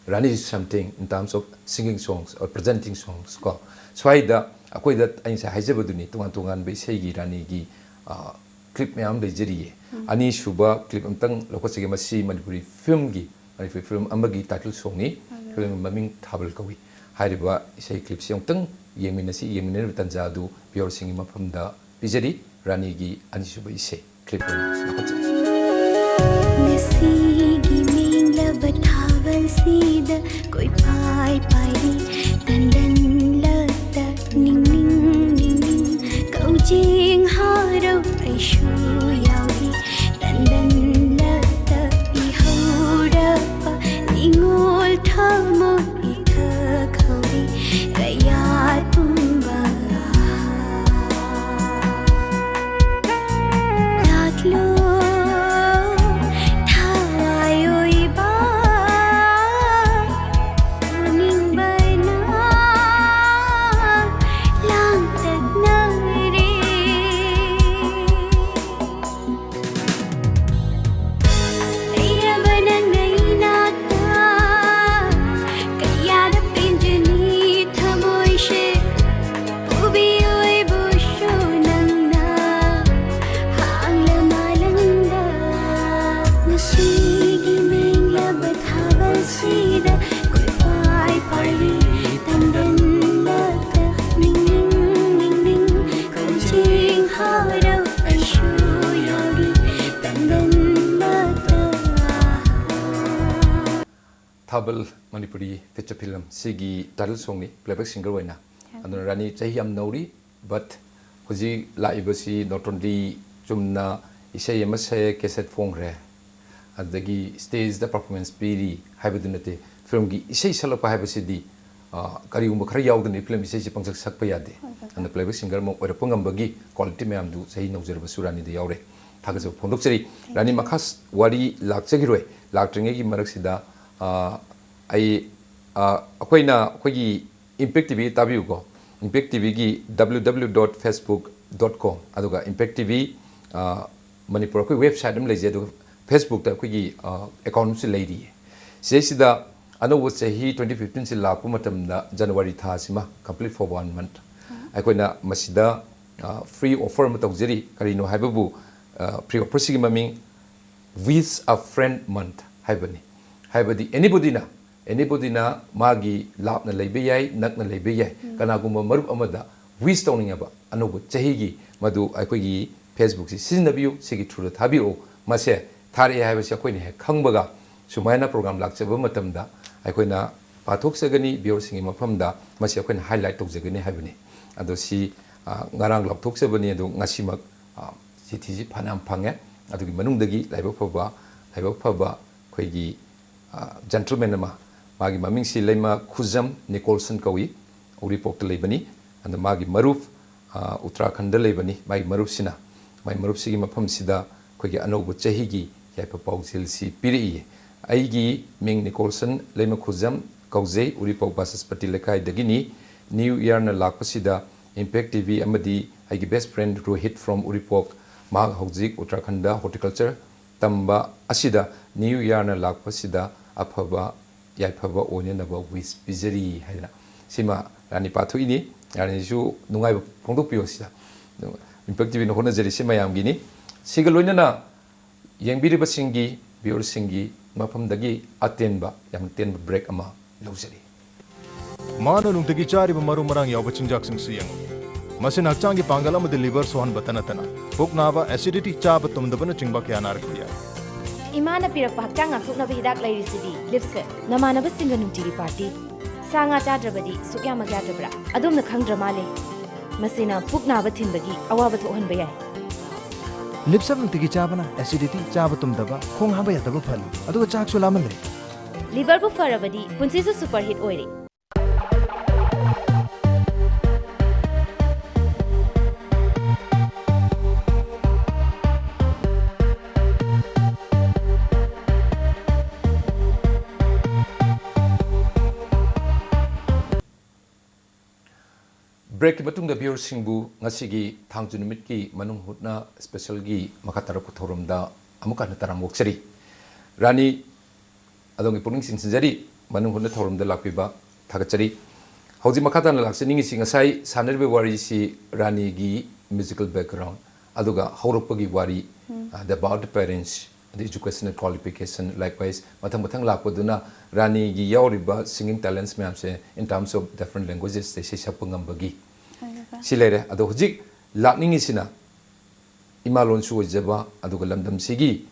Rani is something in terms of singing songs or presenting songs ꯀꯣ꯫ ꯁ꯭ꯋꯥꯏꯗ ꯑꯩꯈꯣꯏꯗ ꯑꯩ ꯉꯁꯥꯏ ꯍꯥꯏꯖꯕꯗꯨꯅꯤ, ꯇꯣꯉꯥꯟ ꯇꯣꯉꯥꯟꯕ ꯏꯁꯩꯒꯤ ꯔꯥꯅꯤꯒꯤ, ꯑ, clip ꯃꯌꯥꯝ ꯂꯩꯖꯔꯤꯌꯦ꯫ ꯎꯝ꯫ ꯑꯅꯤꯁꯨꯕ clip ꯑꯝꯇꯪ ꯂꯧꯈꯠꯆꯒꯦ꯫ ꯃꯁꯤ ꯃꯅꯤꯄꯨꯔꯤ filmꯒꯤ, ꯃꯅꯤꯄꯨꯔꯤ film ꯑꯃꯒꯤ title songꯅꯤ꯫ ꯎꯝ꯫ Film ꯃꯃꯤꯡ ꯊꯥꯕꯜ ꯀꯧꯏ꯫ ꯍꯥꯏꯔꯤꯕ ꯏꯁꯩ clipꯁꯤ ꯑꯃꯨꯛꯇꯪ ꯌꯦꯡꯃꯤꯟꯅꯁꯤ꯫ ꯌꯦꯡꯃꯤꯟꯅꯔꯤꯕ ꯇꯥꯟꯖꯥ ꯑꯗꯨ viewerꯁꯤꯡꯒꯤ ꯃꯐꯝꯗ ꯄꯤꯖꯔꯤ꯫ ꯔꯥꯅꯤꯒꯤ ꯑꯅꯤꯁꯨꯕ ꯏꯁꯩ꯫ Clip ꯑꯣꯏꯅ ꯂꯧꯈꯠꯆꯩ꯫ ꯉꯁꯤꯒꯤ ꯃꯦꯡꯂꯕ ꯊꯥꯕꯜꯁꯤꯗ ꯀꯣꯏꯄꯥꯏ ꯄꯥꯏꯔꯤ ꯇꯟꯗꯟꯂꯛꯇ ꯅꯤꯡꯅꯤꯡ ꯅꯤꯡꯅꯤꯡ ꯀꯧꯖꯦꯡ ꯍꯔꯥꯎ ꯑꯩꯁꯨ ꯌꯥꯎꯔꯤ ꯇꯟꯗꯟꯂꯛꯇ ꯏꯍꯧꯔꯛꯄ ꯅꯤꯡꯉꯣꯜ ꯊꯃꯣꯏ ꯏꯊꯛ ꯍꯧꯔꯤ ꯀꯌꯥ ꯇꯨꯝꯕ ꯂꯥꯛꯂꯣ ꯊꯋꯥꯏ ꯑꯣꯏꯕ ꯄꯨꯛꯅꯤꯡꯕꯅ ꯂꯥꯡꯇꯛꯅꯔꯦ꯫ ꯂꯩꯔꯕ ꯅꯪꯅ ꯏꯅꯥꯛꯇ ꯀꯌꯥꯗ ꯄꯦꯟꯖꯅꯤ ꯊꯃꯣꯏꯁꯦ ꯄꯨꯕꯤꯌꯨ ꯑꯩꯕꯨꯁꯨ ꯅꯪꯅ ꯍꯥꯡꯂ ꯃꯥꯂꯪꯗ ꯉꯁꯤꯒꯤ ꯃꯦꯡꯂꯕ ꯊꯥꯕꯜꯁꯤꯗ ꯀꯣꯏꯄꯥꯏ ꯄꯥꯏꯔꯤ ꯇꯟꯗꯟꯂꯛꯇ ꯅꯤꯡꯅꯤꯡ ꯅꯤꯡꯅꯤꯡ ꯀꯧꯖꯦꯡ ꯍꯔꯥꯎ ꯑꯩꯁꯨ ꯌꯥꯎꯔꯤ ꯇꯟꯗꯟꯂꯛꯇ ꯊꯥꯕꯜ ꯃꯅꯤꯄꯨꯔꯤ feature film ꯁꯤꯒꯤ title songꯅꯤ, playback singer ꯑꯣꯏꯅ꯫ ꯑꯗꯨꯅ ꯔꯥꯅꯤ ꯆꯍꯤ ꯌꯥꯝ ꯅꯧꯔꯤ, but ꯍꯧꯖꯤꯛ ꯂꯥꯛꯏꯕꯁꯤ not only ꯆꯨꯝꯅ ꯏꯁꯩ ꯑꯃ ꯁꯛꯑꯦ, ꯀꯦꯁꯦꯠ ꯐꯣꯡꯈ꯭ꯔꯦ, ꯑꯗꯨꯗꯒꯤ ꯁ꯭ꯇꯦꯖꯇ ꯄꯔꯐꯣꯔꯃꯦꯟꯁ ꯄꯤꯔꯤ ꯍꯥꯏꯕꯗꯨ ꯅꯠꯇꯦ꯫ ꯐꯤꯂꯝꯒꯤ ꯏꯁꯩ ꯁꯛꯂꯛꯄ ꯍꯥꯏꯕꯁꯤꯗꯤ, ꯑ, ꯀꯔꯤꯒꯨꯝꯕ ꯈꯔ ꯌꯥꯎꯗꯅ ꯐꯤꯂꯝ ꯏꯁꯩꯁꯤ ꯄꯪꯁꯛ ꯁꯛꯄ ꯌꯥꯗꯦ꯫ ꯍꯣꯏ, ꯍꯣꯏ, ꯍꯣꯏ꯫ ꯑꯗꯨꯅ ꯄ꯭ꯂꯦꯕꯦꯛ ꯁꯤꯡꯒꯔ ꯑꯃ ꯑꯣꯏꯔꯛꯄ ꯉꯝꯕꯒꯤ ꯀ꯭ꯋꯥꯂꯤꯇꯤ ꯃꯌꯥꯝꯗꯨ ꯆꯍꯤ ꯅꯧꯖꯔꯕꯁꯨ ꯔꯥꯅꯤꯗ ꯌꯥꯎꯔꯦ꯫ ꯊꯥꯒꯠꯆꯕ ꯐꯣꯡꯗꯣꯛꯆꯔꯤ꯫ ꯔꯥꯅꯤ, ꯃꯈꯥ ꯋꯥꯔꯤ ꯂꯥꯛꯆꯈꯤꯔꯣꯏ꯫ ꯂꯥꯛꯇ꯭ꯔꯤꯉꯩꯒꯤ ꯃꯔꯛꯁꯤꯗ, ꯑ, ꯑꯩ, ꯑ, ꯑꯩꯈꯣꯏꯅ, ꯑꯩꯈꯣꯏꯒꯤ ꯏꯝꯄꯦꯛ ꯇꯤ ꯚꯤ ꯇꯥꯕꯤꯌꯨꯀꯣ꯫ ꯏꯝꯄꯦꯛ ꯇꯤ ꯚꯤꯒꯤ W W W dot facebook dot com, ꯑꯗꯨꯒ ꯏꯝꯄꯦꯛ ꯇꯤ ꯚꯤ, ꯑ, ꯃꯅꯤꯄꯨꯔ ꯑꯩꯈꯣꯏ ꯋꯦꯕꯁꯥꯏꯠ ꯑꯃ ꯂꯩꯖꯩ, ꯑꯗꯨꯒ ꯐꯦꯁꯕꯨꯛꯇ ꯑꯩꯈꯣꯏꯒꯤ, ꯑ, ꯑꯦꯀꯥꯎꯟ ꯑꯃꯁꯨ ꯂꯩꯔꯤꯌꯦ꯫ ꯁꯤꯗꯩꯁꯤꯗ ꯑꯅꯧꯕ ꯆꯍꯤ twenty fifteen ꯁꯤ ꯂꯥꯛꯄ ꯃꯇꯝꯗ, January ꯊꯥꯁꯤꯃ complete for one month, ꯑꯩꯈꯣꯏꯅ ꯃꯁꯤꯗ, ꯑ, ꯐ꯭ꯔꯤ ꯑꯣꯐꯔ ꯑꯃ ꯇꯧꯖꯔꯤ꯫ ꯀꯔꯤꯅꯣ ꯍꯥꯏꯕꯕꯨ, ꯑ, ꯐ꯭ꯔꯤ ꯑꯣꯐꯔꯁꯤꯒꯤ ꯃꯃꯤꯡ Wish a Friend Month ꯍꯥꯏꯕꯅꯤ꯫ ꯍꯥꯏꯕꯗꯤ ꯑꯦꯅꯤꯕꯣꯗꯤꯅ, ꯑꯦꯅꯤꯕꯣꯗꯤꯅ ꯃꯥꯒꯤ ꯂꯥꯞꯅ ꯂꯩꯕ ꯌꯥꯏ, ꯅꯛꯅ ꯂꯩꯕ ꯌꯥꯏ, ꯎꯝ꯫ ꯀꯅꯥꯒꯨꯝꯕ ꯃꯔꯨꯞ ꯑꯃꯗ ꯋꯤꯁ ꯇꯧꯅꯤꯡꯉꯕ ꯑꯅꯧꯕ ꯆꯍꯤꯒꯤ, ꯃꯗꯨ ꯑꯩꯈꯣꯏꯒꯤ ꯐꯦꯁꯕꯨꯛꯁꯤ ꯁꯤꯖꯤꯟꯅꯕꯤꯌꯨ, ꯁꯤꯒꯤ ꯊ꯭ꯔꯨꯗ ꯊꯥꯕꯤꯔꯛꯎ꯫ ꯃꯁꯦ ꯊꯥꯔꯛꯑꯦ ꯍꯥꯏꯕꯁꯤ ꯑꯩꯈꯣꯏꯅ ꯍꯦꯛ ꯈꯪꯕꯒ, ꯁꯨꯃꯥꯏꯅ ꯄ꯭ꯔꯣꯒ꯭ꯔꯥꯝ ꯂꯥꯛꯆꯕ ꯃꯇꯝꯗ ꯑꯩꯈꯣꯏꯅ ꯄꯥꯊꯣꯛꯆꯒꯅꯤ, ꯚꯤꯌꯔꯁꯤꯡꯒꯤ ꯃꯐꯝꯗ ꯃꯁꯤ ꯑꯩꯈꯣꯏꯅ ꯍꯥꯏꯂꯥꯏꯠ ꯇꯧꯖꯒꯅꯤ ꯍꯥꯏꯕꯅꯤ꯫ ꯑꯗꯣ ꯁꯤ, ꯑ, ꯉꯔꯥꯡ ꯂꯥꯎꯊꯣꯛꯆꯕꯅꯤ, ꯑꯗꯣ ꯉꯁꯤꯃꯛ, ꯑ, ꯆꯤꯊꯤꯁꯤ ꯐꯅꯌꯥꯝ ꯐꯪꯉꯦ꯫ ꯑꯗꯨꯒꯤ ꯃꯅꯨꯡꯗꯒꯤ ꯂꯥꯏꯕꯛ ꯐꯕ, ꯂꯥꯏꯕꯛ ꯐꯕ ꯑꯩꯈꯣꯏꯒꯤ, ꯑ, ꯖꯦꯟꯇꯜꯃꯦꯟ ꯑꯃ, ꯃꯥꯒꯤ ꯃꯃꯤꯡꯁꯤ ꯂꯩꯃ ꯈꯨꯖꯝ ꯅꯤꯀꯣꯜꯁꯟ ꯀꯧꯏ, ꯎꯔꯤꯄꯣꯛꯇ ꯂꯩꯕꯅꯤ꯫ ꯑꯗ ꯃꯥꯒꯤ ꯃꯔꯨꯞ, ꯑ, ꯎꯠꯇꯔꯥꯈꯟꯗ ꯂꯩꯕꯅꯤ꯫ ꯃꯥꯒꯤ ꯃꯔꯨꯞꯁꯤꯅ, ꯃꯥꯒꯤ ꯃꯔꯨꯞꯁꯤꯒꯤ ꯃꯐꯝꯁꯤꯗ ꯑꯩꯈꯣꯏꯒꯤ ꯑꯅꯧꯕ ꯆꯍꯤꯒꯤ ꯌꯥꯏꯐ ꯄꯥꯎꯖꯦꯜꯁꯤ ꯄꯤꯔꯛꯏ꯫ "ꯑꯩꯒꯤ ꯃꯤꯡ ꯅꯤꯀꯣꯜꯁꯟ ꯂꯩꯃ ꯈꯨꯖꯝ ꯀꯧꯖꯩ, ꯎꯔꯤꯄꯣꯛ ꯕꯥꯆꯁꯄꯇꯤ ꯂꯩꯀꯥꯏꯗꯒꯤꯅꯤ꯫ ꯅ꯭ꯌꯨ ꯏꯌꯥꯔꯅ ꯂꯥꯛꯄꯁꯤꯗ ꯏꯝꯄꯦꯛ ꯇꯤ ꯚꯤ ꯑꯃꯗꯤ ꯑꯩꯒꯤ ꯕꯦꯁ ꯐ꯭ꯔꯦꯟ ꯔꯣꯍꯤꯠ from ꯎꯔꯤꯄꯣꯛ, ꯃꯍꯥꯛ ꯍꯧꯖꯤꯛ ꯎꯠꯇꯔꯥꯈꯟꯗ ꯍꯣꯔꯇꯤꯀꯜꯆꯔ ꯇꯝꯕ ꯑꯁꯤꯗ ꯅ꯭ꯌꯨ ꯏꯌꯥꯔꯅ ꯂꯥꯛꯄꯁꯤꯗ ꯑꯐꯕ ꯌꯥꯏꯐꯕ ꯑꯣꯏꯅꯅꯕ ꯋꯤꯁ ꯄꯤꯖꯔꯤ" ꯍꯥꯏꯗꯅ ꯁꯤꯃ ꯔꯥꯅꯤ ꯄꯥꯊꯣꯛꯏꯅꯤ꯫ ꯔꯥꯅꯤꯁꯨ ꯅꯨꯡꯉꯥꯏꯕ ꯐꯣꯡꯗꯣꯛꯄꯤꯌꯣ ꯁꯤꯗ꯫ ꯏꯝꯄꯦꯛ ꯇꯤ ꯚꯤꯅ ꯍꯣꯠꯅꯖꯔꯤꯁꯤ ꯃꯌꯥꯝꯒꯤꯅꯤ꯫ ꯁꯤꯒ ꯂꯣꯏꯅꯅ ꯌꯦꯡꯕꯤꯔꯤꯕꯁꯤꯡꯒꯤ, ꯚꯤꯌꯔꯁꯤꯡꯒꯤ ꯃꯐꯝꯗꯒꯤ ꯑꯇꯦꯟꯕ, ꯌꯥꯝ ꯇꯦꯟꯕ ꯕ꯭ꯔꯦꯛ ꯑꯃ ꯂꯧꯖꯔꯤ꯫ ꯃꯥꯅ ꯅꯨꯡꯇꯤꯒꯤ ꯆꯥꯔꯤꯕ ꯃꯔꯨ ꯃꯔꯥꯡ ꯌꯥꯎꯕ ꯆꯤꯟꯖꯥꯛꯁꯤꯡꯁꯨ ꯌꯦꯡꯉꯨ꯫ ꯃꯁꯤꯅ ꯍꯛꯆꯥꯡꯒꯤ ꯄꯥꯡꯒꯜ ꯑꯃꯗꯤ ꯂꯤꯚꯔ ꯁꯣꯛꯍꯟꯕꯇ ꯅꯠꯇꯅ ꯄꯨꯛ ꯅꯥꯕ, ꯑꯦꯁꯤꯗꯤꯇꯤ, ꯆꯥꯕ ꯇꯨꯝꯗꯕꯅꯆꯤꯡꯕ ꯀꯌꯥ ꯅꯥꯔꯛꯄ ꯌꯥꯏ꯫ ꯏꯃꯥꯅ ꯄꯤꯔꯛꯄ ꯍꯛꯆꯥꯡ ꯉꯥꯛꯊꯣꯛꯅꯕ ꯍꯤꯗꯥꯛ ꯂꯩꯔꯤꯁꯤꯗꯤ, ꯂꯤꯞꯁꯦ꯫ ꯅꯃꯥꯟꯅꯕꯁꯤꯡꯒ ꯅꯨꯡꯇꯤꯒꯤ ꯄꯥꯔꯇꯤ꯫ ꯁꯥ ꯉꯥ ꯆꯥꯗ꯭ꯔꯕꯗꯤ ꯁꯨꯛ ꯌꯥꯝꯃꯛ ꯌꯥꯗ꯭ꯔꯕ꯭ꯔꯥ? ꯑꯗꯣꯝꯅ ꯈꯪꯗ꯭ꯔ ꯃꯥꯜꯂꯦ꯫ ꯃꯁꯤꯅ ꯄꯨꯛ ꯅꯥꯕ ꯊꯤꯟꯕꯒꯤ ꯑꯋꯥꯕ ꯊꯣꯛꯍꯟꯕ ꯌꯥꯏ꯫ ꯂꯤꯞꯁꯞ ꯅꯨꯡꯇꯤꯒꯤ ꯆꯥꯕꯅ ꯑꯦꯁꯤꯗꯤꯇꯤ, ꯆꯥꯕ ꯇꯨꯝꯗꯕ, ꯈꯣꯡ ꯍꯥꯝꯕ ꯌꯥꯗꯕ ꯐꯍꯜꯂꯤ, ꯑꯗꯨꯒ ꯆꯥꯛꯁꯨ ꯂꯥꯝꯍꯜꯂꯦ꯫ ꯂꯤꯚꯔꯕꯨ ꯐꯔꯕꯗꯤ ꯄꯨꯟꯁꯤꯁꯨ ꯁꯨꯄꯔ ꯍꯤꯠ ꯑꯣꯏꯔꯦ꯫ ꯕ꯭ꯔꯦꯛꯀꯤ ꯃꯇꯨꯡꯗ ꯚ꯭ꯌꯨꯔꯁꯤꯡꯕꯨ ꯉꯁꯤꯒꯤ ꯊꯥꯡꯖ ꯅꯨꯃꯤꯠꯀꯤ ꯃꯅꯨꯡ ꯍꯨꯠꯅ ꯁ꯭ꯄꯦꯁꯦꯜꯒꯤ ꯃꯈꯥ ꯇꯥꯔꯛꯄ ꯊꯧꯔꯝꯗ ꯑꯃꯨꯛ ꯍꯟꯅ ꯇꯔꯥꯝ ꯑꯣꯛꯆꯔꯤ꯫ ꯔꯥꯅꯤ, ꯑꯗꯣꯝꯒꯤ ꯄꯨꯛꯅꯤꯡ ꯆꯤꯡꯁꯤꯟꯖꯔꯤ꯫ ꯃꯅꯨꯡ ꯍꯨꯠꯅ ꯊꯧꯔꯝꯗ ꯂꯥꯛꯄꯤꯕ ꯊꯥꯒꯠꯆꯔꯤ꯫ ꯍꯧꯖꯤꯛ ꯃꯈꯥ ꯇꯥꯅ ꯂꯥꯛꯆꯅꯤꯡꯉꯤꯁꯤ ꯉꯁꯥꯏ ꯁꯥꯟꯅꯔꯤꯕ ꯋꯥꯔꯤꯁꯤ ꯔꯥꯅꯤꯒꯤ ꯃ꯭ꯌꯨꯖꯤꯀꯦꯜ ꯕꯦꯛꯒ꯭ꯔꯥꯎꯟ, ꯑꯗꯨꯒ ꯍꯧꯔꯛꯄꯒꯤ ꯋꯥꯔꯤ, the birth parents, ꯑꯗꯩ educational qualification, likewise ꯃꯊꯪ ꯃꯊꯪ ꯂꯥꯛꯄꯗꯨꯅ ꯔꯥꯅꯤꯒꯤ ꯌꯥꯎꯔꯤꯕ singing talents ꯃꯌꯥꯝꯁꯦ in terms of different languages ꯇ ꯏꯁꯩ ꯁꯛꯄ ꯉꯝꯕꯒꯤ ꯑꯗꯨꯒ ꯁꯤ ꯂꯩꯔꯦ꯫ ꯑꯗꯣ ꯍꯧꯖꯤꯛ ꯂꯥꯛꯅꯤꯡꯉꯤꯁꯤꯅ ꯏꯃꯥ ꯂꯣꯟꯁꯨ ꯑꯣꯏꯖꯕ, ꯑꯗꯨꯒ ꯂꯝꯗꯝꯁꯤꯒꯤ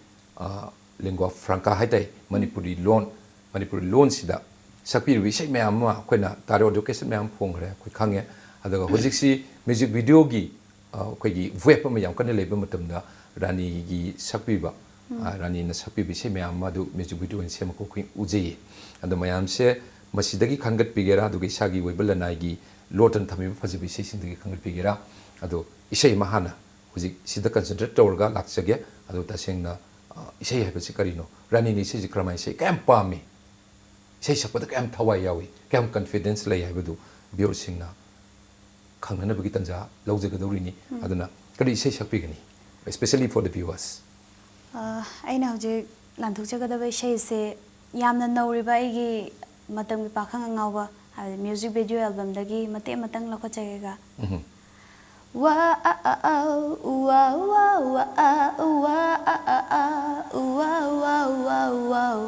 ꯂꯤꯡꯒ꯭ꯋꯥ ꯐ꯭ꯔꯥꯡꯀꯥ ꯍꯥꯏꯇꯥꯔꯦ, ꯃꯅꯤꯄꯨꯔꯤ ꯂꯣꯟ, ꯃꯅꯤꯄꯨꯔꯤ ꯂꯣꯟꯁꯤꯗ ꯁꯛꯄꯤꯔꯤꯕ ꯏꯁꯩ ꯃꯌꯥꯝ ꯑꯃ ꯑꯩꯈꯣꯏꯅ ꯇꯥꯔꯦ, ꯑꯣꯗꯤꯑꯣ ꯀꯦꯁꯦꯠ ꯃꯌꯥꯝ ꯐꯣꯡꯈ꯭ꯔꯦ, ꯑꯩꯈꯣꯏ ꯈꯪꯉꯦ꯫ ꯑꯗꯨꯒ ꯍꯧꯖꯤꯛꯁꯤ ꯃ꯭ꯌꯨꯖꯤꯛ ꯚꯤꯗꯤꯑꯣꯒꯤ ꯑꯩꯈꯣꯏꯒꯤ ꯋꯦꯕ ꯑꯃ ꯌꯥꯝ ꯀꯟꯅ ꯂꯩꯕ ꯃꯇꯝꯗ ꯔꯥꯅꯤꯒꯤ ꯁꯛꯄꯤꯕ, ꯔꯥꯅꯤꯅ ꯁꯛꯄꯤꯕ ꯏꯁꯩ ꯃꯌꯥꯝ ꯑꯃ ꯑꯗꯨ ꯃ꯭ꯌꯨꯖꯤꯛ ꯚꯤꯗꯤꯑꯣ ꯑꯣꯏꯅ ꯁꯦꯝꯃꯛꯄ ꯑꯩꯈꯣꯏ ꯎꯖꯩꯌꯦ꯫ ꯑꯗꯣ ꯃꯌꯥꯝꯁꯦ ꯃꯁꯤꯗꯒꯤ ꯈꯟꯒꯠꯄꯤꯒꯦꯔꯥ, ꯑꯗꯨꯒ ꯏꯁꯥꯒꯤ ꯑꯣꯏꯕ ꯂꯅꯥꯏꯒꯤ ꯂꯣꯇꯅ ꯊꯝꯃꯤꯕ ꯐꯖꯕ ꯏꯁꯩꯁꯤꯡꯗꯒꯤ ꯈꯟꯒꯠꯄꯤꯒꯦꯔꯥ? ꯑꯗꯣ ꯏꯁꯩ ꯑꯃ ꯍꯥꯟꯅ ꯍꯧꯖꯤꯛ ꯁꯤꯗ ꯀꯟꯁꯦꯟꯇ꯭ꯔꯦꯠ ꯇꯧꯔꯒ ꯂꯥꯛꯆꯒꯦ꯫ ꯑꯗꯣ ꯇꯁꯦꯡꯅ, ꯑ, ꯏꯁꯩ ꯍꯥꯏꯕꯁꯤ ꯀꯔꯤꯅꯣ? ꯔꯥꯅꯤꯅ ꯏꯁꯩꯁꯤ ꯀꯔꯝꯍꯥꯏꯅ ꯏꯁꯩ ꯀꯌꯥꯝ ꯄꯥꯝꯃꯤ? ꯏꯁꯩ ꯁꯛꯄꯗ ꯀꯌꯥꯝ ꯊꯋꯥꯏ ꯌꯥꯎꯏ? ꯀꯌꯥꯝ ꯀꯟꯐꯤꯗꯦꯟꯁ ꯂꯩ ꯍꯥꯏꯕꯗꯨ ꯚ꯭ꯌꯨꯋꯔꯁꯤꯡꯅ ꯈꯪꯅꯅꯕꯒꯤ ꯇꯥꯟꯖꯥ ꯂꯧꯖꯒꯗꯧꯔꯤꯅꯤ꯫ ꯑꯗꯨꯅ ꯀꯔꯤ ꯏꯁꯩ ꯁꯛꯄꯤꯒꯅꯤ? Especially for the viewers. ꯑ, ꯑꯩꯅ ꯍꯧꯖꯤꯛ ꯂꯥꯟꯊꯣꯛꯆꯒꯗꯕ ꯏꯁꯩꯁꯦ ꯌꯥꯝꯅ ꯅꯧꯔꯤꯕ ꯑꯩꯒꯤ ꯃꯇꯝꯒꯤ ꯄꯥꯈꯪ ꯑꯉꯥꯎꯕ, ꯍꯥꯏꯕꯗꯤ ꯃ꯭ꯌꯨꯖꯤꯛ ꯚꯤꯗꯤꯑꯣ ꯑꯦꯜꯕꯝꯗꯒꯤ ꯃꯇꯦꯛ ꯑꯃꯇꯪ ꯂꯧꯈꯠꯆꯒꯦꯒ꯫ ꯎꯝꯍꯨꯝ꯫ ꯋꯥ ꯑ ꯑ ꯑ, ꯎ ꯋꯥ ꯎ ꯋꯥ ꯎ ꯋꯥ ꯑ, ꯎ ꯋꯥ ꯑ ꯑ ꯑ, ꯎ ꯋꯥ ꯎ ꯋꯥ ꯎ ꯋꯥ ꯎ ꯋꯥ ꯎ꯫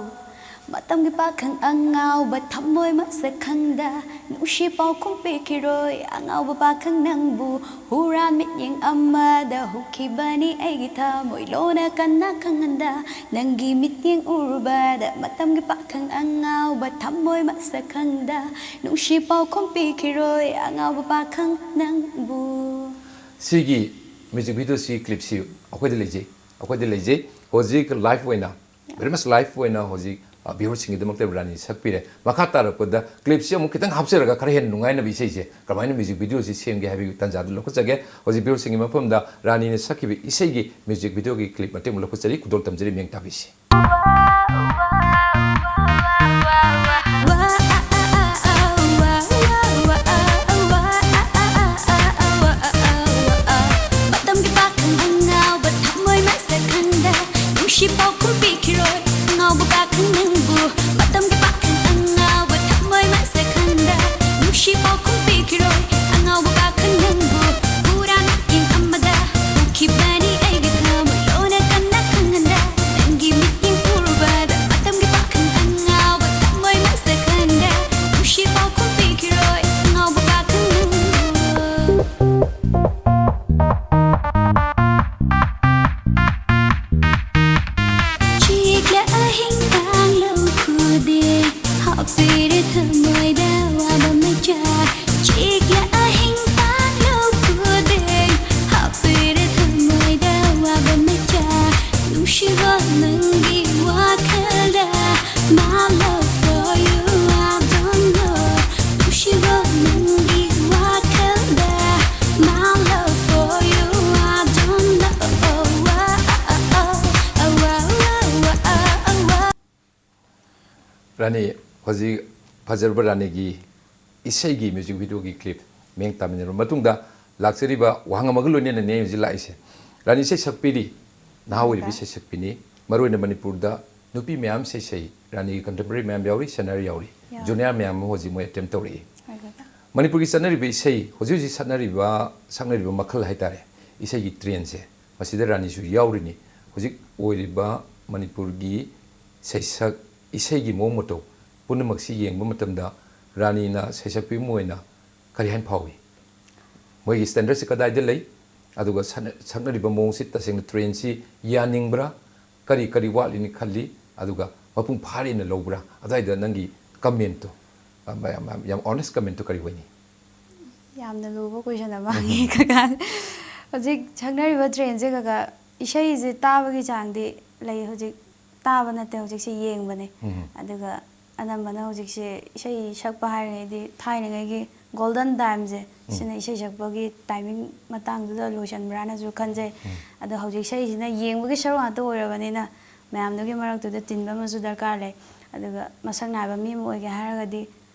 ꯃꯇꯝꯒꯤ ꯄꯥꯈꯪ ꯑꯉꯥꯎꯕ ꯊꯃꯣꯏ ꯃꯁꯛ ꯈꯪꯗ ꯅꯨꯡꯁꯤ ꯄꯥꯎꯈꯨꯝ ꯄꯤꯈꯤꯔꯣꯏ ꯑꯉꯥꯎꯕ ꯄꯥꯈꯪ ꯅꯪꯕꯨ ꯍꯨꯔꯥꯟ ꯃꯤꯠꯌꯦꯡ ꯑꯃꯗ ꯍꯨꯈꯤꯕꯅꯤ ꯑꯩꯒꯤ ꯊꯃꯣꯏ ꯂꯣꯟꯅ ꯀꯟꯅ ꯈꯪꯍꯟꯗ ꯅꯪꯒꯤ ꯃꯤꯠꯌꯦꯡ ꯎꯔꯨꯕꯗ ꯃꯇꯝꯒꯤ ꯄꯥꯈꯪ ꯑꯉꯥꯎꯕ ꯊꯃꯣꯏ ꯃꯁꯛ ꯈꯪꯗ ꯅꯨꯡꯁꯤ ꯄꯥꯎꯈꯨꯝ ꯄꯤꯈꯤꯔꯣꯏ ꯑꯉꯥꯎꯕ ꯄꯥꯈꯪ ꯅꯪꯕꯨ꯫ ꯁꯤꯒꯤ ꯃ꯭ꯌꯨꯖꯤꯛ ꯚꯤꯗꯤꯑꯣꯁꯤ ꯀ꯭ꯂꯤꯞꯁꯤ ꯑꯩꯈꯣꯏꯗ ꯂꯩꯖꯩ ꯑꯩꯈꯣꯏꯗ ꯂꯩꯖꯩ ꯍꯧꯖꯤꯛ ꯂꯥꯏꯐ ꯑꯣꯏꯅ ꯚꯦꯔꯤ ꯃꯁ ꯂꯥꯏꯐ ꯑꯣꯏꯅ ꯍꯧꯖꯤꯛ ꯚꯤꯌꯨꯋꯔꯁꯤꯡꯒꯤꯗꯃꯛꯇ ꯔꯥꯅꯤ ꯁꯛꯄꯤꯔꯦ ꯃꯈꯥ ꯇꯥꯔꯛꯄꯗ ꯀ꯭ꯂꯤꯞꯁꯤ ꯑꯃꯨꯛ ꯈꯤꯇꯪ ꯍꯥꯞꯆꯔꯒ ꯈꯔ ꯍꯦꯟꯅ ꯅꯨꯡꯉꯥꯏꯅꯕ ꯏꯁꯩꯁꯦ ꯀꯃꯥꯏꯅ ꯃ꯭ꯌꯨꯖꯤꯛ ꯚꯤꯗꯤꯑꯣꯁꯤ ꯁꯦꯝꯒꯦ ꯍꯥꯏꯕꯒꯤ ꯇꯥꯟꯖꯥꯗꯨ ꯂꯧꯈꯠꯆꯒꯦ ꯍꯧꯖꯤꯛ ꯚꯤꯌꯨꯋꯔꯁꯤꯡꯒꯤ ꯃꯐꯝꯗ ꯔꯥꯅꯤꯅ ꯁꯛꯈꯤꯕ ꯏꯁꯩꯒꯤ ꯃ꯭ꯌꯨꯖꯤꯛ ꯚꯤꯗꯤꯑꯣꯒꯤ ꯀ꯭ꯂꯤꯞ ꯃꯇꯦꯛ ꯑꯃ ꯂꯧꯈꯠꯆꯔꯤ ꯈꯨꯗꯣꯜ ꯇꯝꯖꯔꯤ ꯃꯤꯌꯦꯡ ꯇꯥꯕꯤꯁꯤ꯫ ꯃꯇꯝꯒꯤ ꯄꯥꯈꯪ ꯑꯉꯥꯎꯕ ꯊꯃꯣꯏ ꯃꯁꯛ ꯈꯪꯗ ꯅꯨꯡꯁꯤ ꯄꯥꯎꯈꯨꯝ ꯄꯤꯈꯤꯔꯣꯏ ꯑꯉꯥꯎꯕ ꯄꯥꯈꯪ ꯅꯪꯕꯨ ꯃꯇꯝꯒꯤ ꯄꯥꯈꯪ ꯑꯉꯥꯎꯕ ꯊꯃꯣꯏ ꯃꯁꯛ ꯈꯪꯗ ꯅꯨꯡꯁꯤ ꯄꯥꯎꯈꯨꯝ ꯄꯤꯈꯤꯔꯣꯏ ꯑꯉꯥꯎꯕ ꯄꯥꯈꯪ ꯅꯪꯕꯨ ꯄꯨꯔꯥ ꯃꯤꯠꯌꯦꯡ ꯑꯃꯗ ꯎꯈꯤꯕꯅꯤ ꯑꯩꯒꯤ ꯊꯃꯣꯏ ꯂꯣꯟꯅ ꯀꯟꯅ ꯈꯪꯍꯟꯗ ꯅꯪꯒꯤ ꯃꯤꯠꯌꯦꯡ ꯎꯔꯨꯕꯗ ꯃꯇꯝꯒꯤ ꯄꯥꯈꯪ ꯑꯉꯥꯎꯕ ꯊꯃꯣꯏ ꯃꯁꯛ ꯈꯪꯗ ꯅꯨꯡꯁꯤ ꯄꯥꯎꯈꯨꯝ ꯄꯤꯈꯤꯔꯣꯏ ꯑꯉꯥꯎꯕ ꯄꯥꯈꯪ ꯅꯪꯕꯨ꯫ ꯆꯤꯛꯂ ꯑꯍꯤꯡ ꯇꯥꯡꯂꯧ ꯈꯨꯗꯤꯡ ꯍꯥꯞꯄꯤꯔꯦ ꯊꯃꯣꯏꯗ ꯋꯥꯕ ꯃꯆꯥ ꯆꯤꯛꯂ ꯑꯍꯤꯡ ꯇꯥꯡꯂꯧ ꯈꯨꯗꯤꯡ ꯍꯥꯞꯄꯤꯔꯦ ꯊꯃꯣꯏꯗ ꯋꯥꯕ ꯃꯆꯥ ꯅꯨꯡꯁꯤꯕ ꯅꯪꯒꯤ ꯋꯥꯈꯜꯗ My love for you I don't know ꯅꯨꯡꯁꯤꯕ ꯅꯪꯒꯤ ꯋꯥꯈꯜꯗ My love for you I don't know ꯔꯥꯅꯤ ꯍꯧꯖꯤꯛ ꯐꯖꯔꯕ ꯔꯥꯅꯤꯒꯤ ꯏꯁꯩꯒꯤ ꯃ꯭ꯌꯨꯖꯤꯛ ꯚꯤꯗꯤꯑꯣꯒꯤ ꯀ꯭ꯂꯤꯞ ꯃꯤꯌꯦꯡ ꯇꯥꯃꯤꯟꯅꯔꯕ ꯃꯇꯨꯡꯗ ꯂꯥꯛꯆꯔꯤꯕ ꯋꯥꯍꯪ ꯑꯃꯒ ꯂꯣꯏꯅꯅꯅꯦ ꯍꯧꯖꯤꯛ ꯂꯥꯛꯏꯁꯦ ꯔꯥꯅꯤ ꯏꯁꯩ ꯁꯛꯄꯤꯔꯤ ꯅꯍꯥ ꯑꯣꯏꯔꯤꯕ ꯏꯁꯩ ꯁꯛꯄꯤꯅꯤ ꯃꯔꯨꯑꯣꯏꯅ ꯃꯅꯤꯄꯨꯔꯗ ꯅꯨꯄꯤ ꯃꯌꯥꯝ ꯏꯁꯩ ꯁꯛꯏ ꯔꯥꯅꯤꯒꯤ ꯀꯟꯇꯦꯝꯄꯣꯔꯔꯤ ꯃꯌꯥꯝ ꯌꯥꯎꯔꯤ ꯁꯦꯅꯤꯌꯔ ꯌꯥꯎꯔꯤ ꯖꯨꯅꯤꯌꯔ ꯃꯌꯥꯝ ꯑꯃ ꯍꯧꯖꯤꯛ ꯃꯣꯏ ꯑꯦꯇꯦꯝ ꯇꯧꯔꯛꯏ ꯃꯅꯤꯄꯨꯔꯒꯤ ꯆꯠꯅꯔꯤꯕ ꯏꯁꯩ ꯍꯧꯖꯤꯛ ꯍꯧꯖꯤꯛ ꯁꯛꯅꯔꯤꯕ ꯁꯛꯅꯔꯤꯕ ꯃꯈꯜ ꯍꯥꯏꯇꯥꯔꯦ ꯏꯁꯩꯒꯤ ꯇ꯭ꯔꯦꯟꯁꯦ ꯃꯁꯤꯗ ꯔꯥꯅꯤꯁꯨ ꯌꯥꯎꯔꯤꯅꯤ ꯍꯧꯖꯤꯛ ꯑꯣꯏꯔꯤꯕ ꯃꯅꯤꯄꯨꯔꯒꯤ ꯁꯩꯁꯛ ꯏꯁꯩꯒꯤ ꯃꯑꯣꯡ ꯃꯇꯧ ꯄꯨꯝꯅꯃꯛꯁꯤ ꯌꯦꯡꯕ ꯃꯇꯝꯗ ꯔꯥꯅꯤꯅ ꯁꯩꯁꯛꯄꯤ ꯑꯃ ꯑꯣꯏꯅ ꯀꯔꯤ ꯍꯥꯏꯅ ꯐꯥꯎꯏ? ꯃꯣꯏꯒꯤ ꯁ꯭ꯇꯦꯟꯗꯔꯠꯁꯤ ꯀꯗꯥꯏꯗ ꯂꯩ? ꯑꯗꯨꯒ ꯁꯛꯅ-, ꯁꯛꯅꯔꯤꯕ ꯃꯑꯣꯡꯁꯤ ꯇꯁꯦꯡꯅ ꯇ꯭ꯔꯦꯟꯁꯤ ꯌꯥꯅꯤꯡꯕ꯭ꯔꯥ? ꯀꯔꯤ ꯀꯔꯤ ꯋꯥꯠꯂꯤꯅ ꯈꯜꯂꯤ? ꯑꯗꯨꯒ ꯃꯄꯨꯡ ꯐꯥꯔꯦꯅ ꯂꯧꯕ꯭ꯔꯥ? ꯑꯗꯨꯋꯥꯏꯗ ꯅꯪꯒꯤ ꯀꯃꯦꯟꯇꯣ, ꯑ, ꯌꯥꯝ, ꯌꯥꯝ, ꯌꯥꯝ ꯑꯣꯅꯦꯁ ꯀꯃꯦꯟꯇꯣ ꯀꯔꯤ ꯑꯣꯏꯅꯤ? ꯌꯥꯝꯅ ꯂꯨꯕ ꯀꯣꯏꯁꯟ ꯑꯃ ꯍꯪꯉꯤ ꯀꯀꯥ꯫ ꯍꯧꯖꯤꯛ ꯁꯛꯅꯔꯤꯕ ꯇ꯭ꯔꯦꯟꯁꯦ ꯀꯀꯥ, ꯏꯁꯩꯁꯦ ꯇꯥꯕꯒꯤ ꯆꯥꯡꯗꯤ ꯂꯩ, ꯍꯧꯖꯤꯛ ꯇꯥꯕ ꯅꯠꯇꯦ, ꯍꯧꯖꯤꯛꯁꯦ ꯌꯦꯡꯕꯅꯦ꯫ ꯎꯝ꯫ ꯑꯗꯨꯒ ꯑꯅꯝꯕꯅ ꯍꯧꯖꯤꯛꯁꯦ ꯏꯁꯩ ꯁꯛꯄ ꯍꯥꯏꯔꯤꯉꯩꯗꯤ ꯊꯥꯏꯅꯉꯩꯒꯤ ꯒꯣꯜꯗꯟ ꯇꯥꯏꯝꯁꯦ, ꯎꯝ꯫ ꯁꯤꯅ ꯏꯁꯩ ꯁꯛꯄꯒꯤ ꯇꯥꯏꯃꯤꯡ ꯃꯇꯥꯡꯗꯨꯗ ꯂꯣꯏꯁꯟꯕ꯭ꯔꯥꯅꯁꯨ ꯈꯟꯖꯩ꯫ ꯎꯝ꯫ ꯑꯗꯣ ꯍꯧꯖꯤꯛ ꯏꯁꯩꯁꯤꯅ ꯌꯦꯡꯕꯒꯤ ꯁꯔꯨꯛ ꯉꯥꯛꯇ ꯑꯣꯏꯔꯕꯅꯤꯅ ꯃꯌꯥꯝꯗꯨꯒꯤ ꯃꯔꯛꯇꯨꯗ ꯇꯤꯟꯕ ꯑꯃꯁꯨ ꯗꯔꯀꯥꯔ ꯂꯩ꯫ ꯑꯗꯨꯒ ꯃꯁꯛ ꯅꯥꯏꯕ ꯃꯤ ꯑꯃ ꯑꯣꯏꯒꯦ ꯍꯥꯏꯔꯒꯗꯤ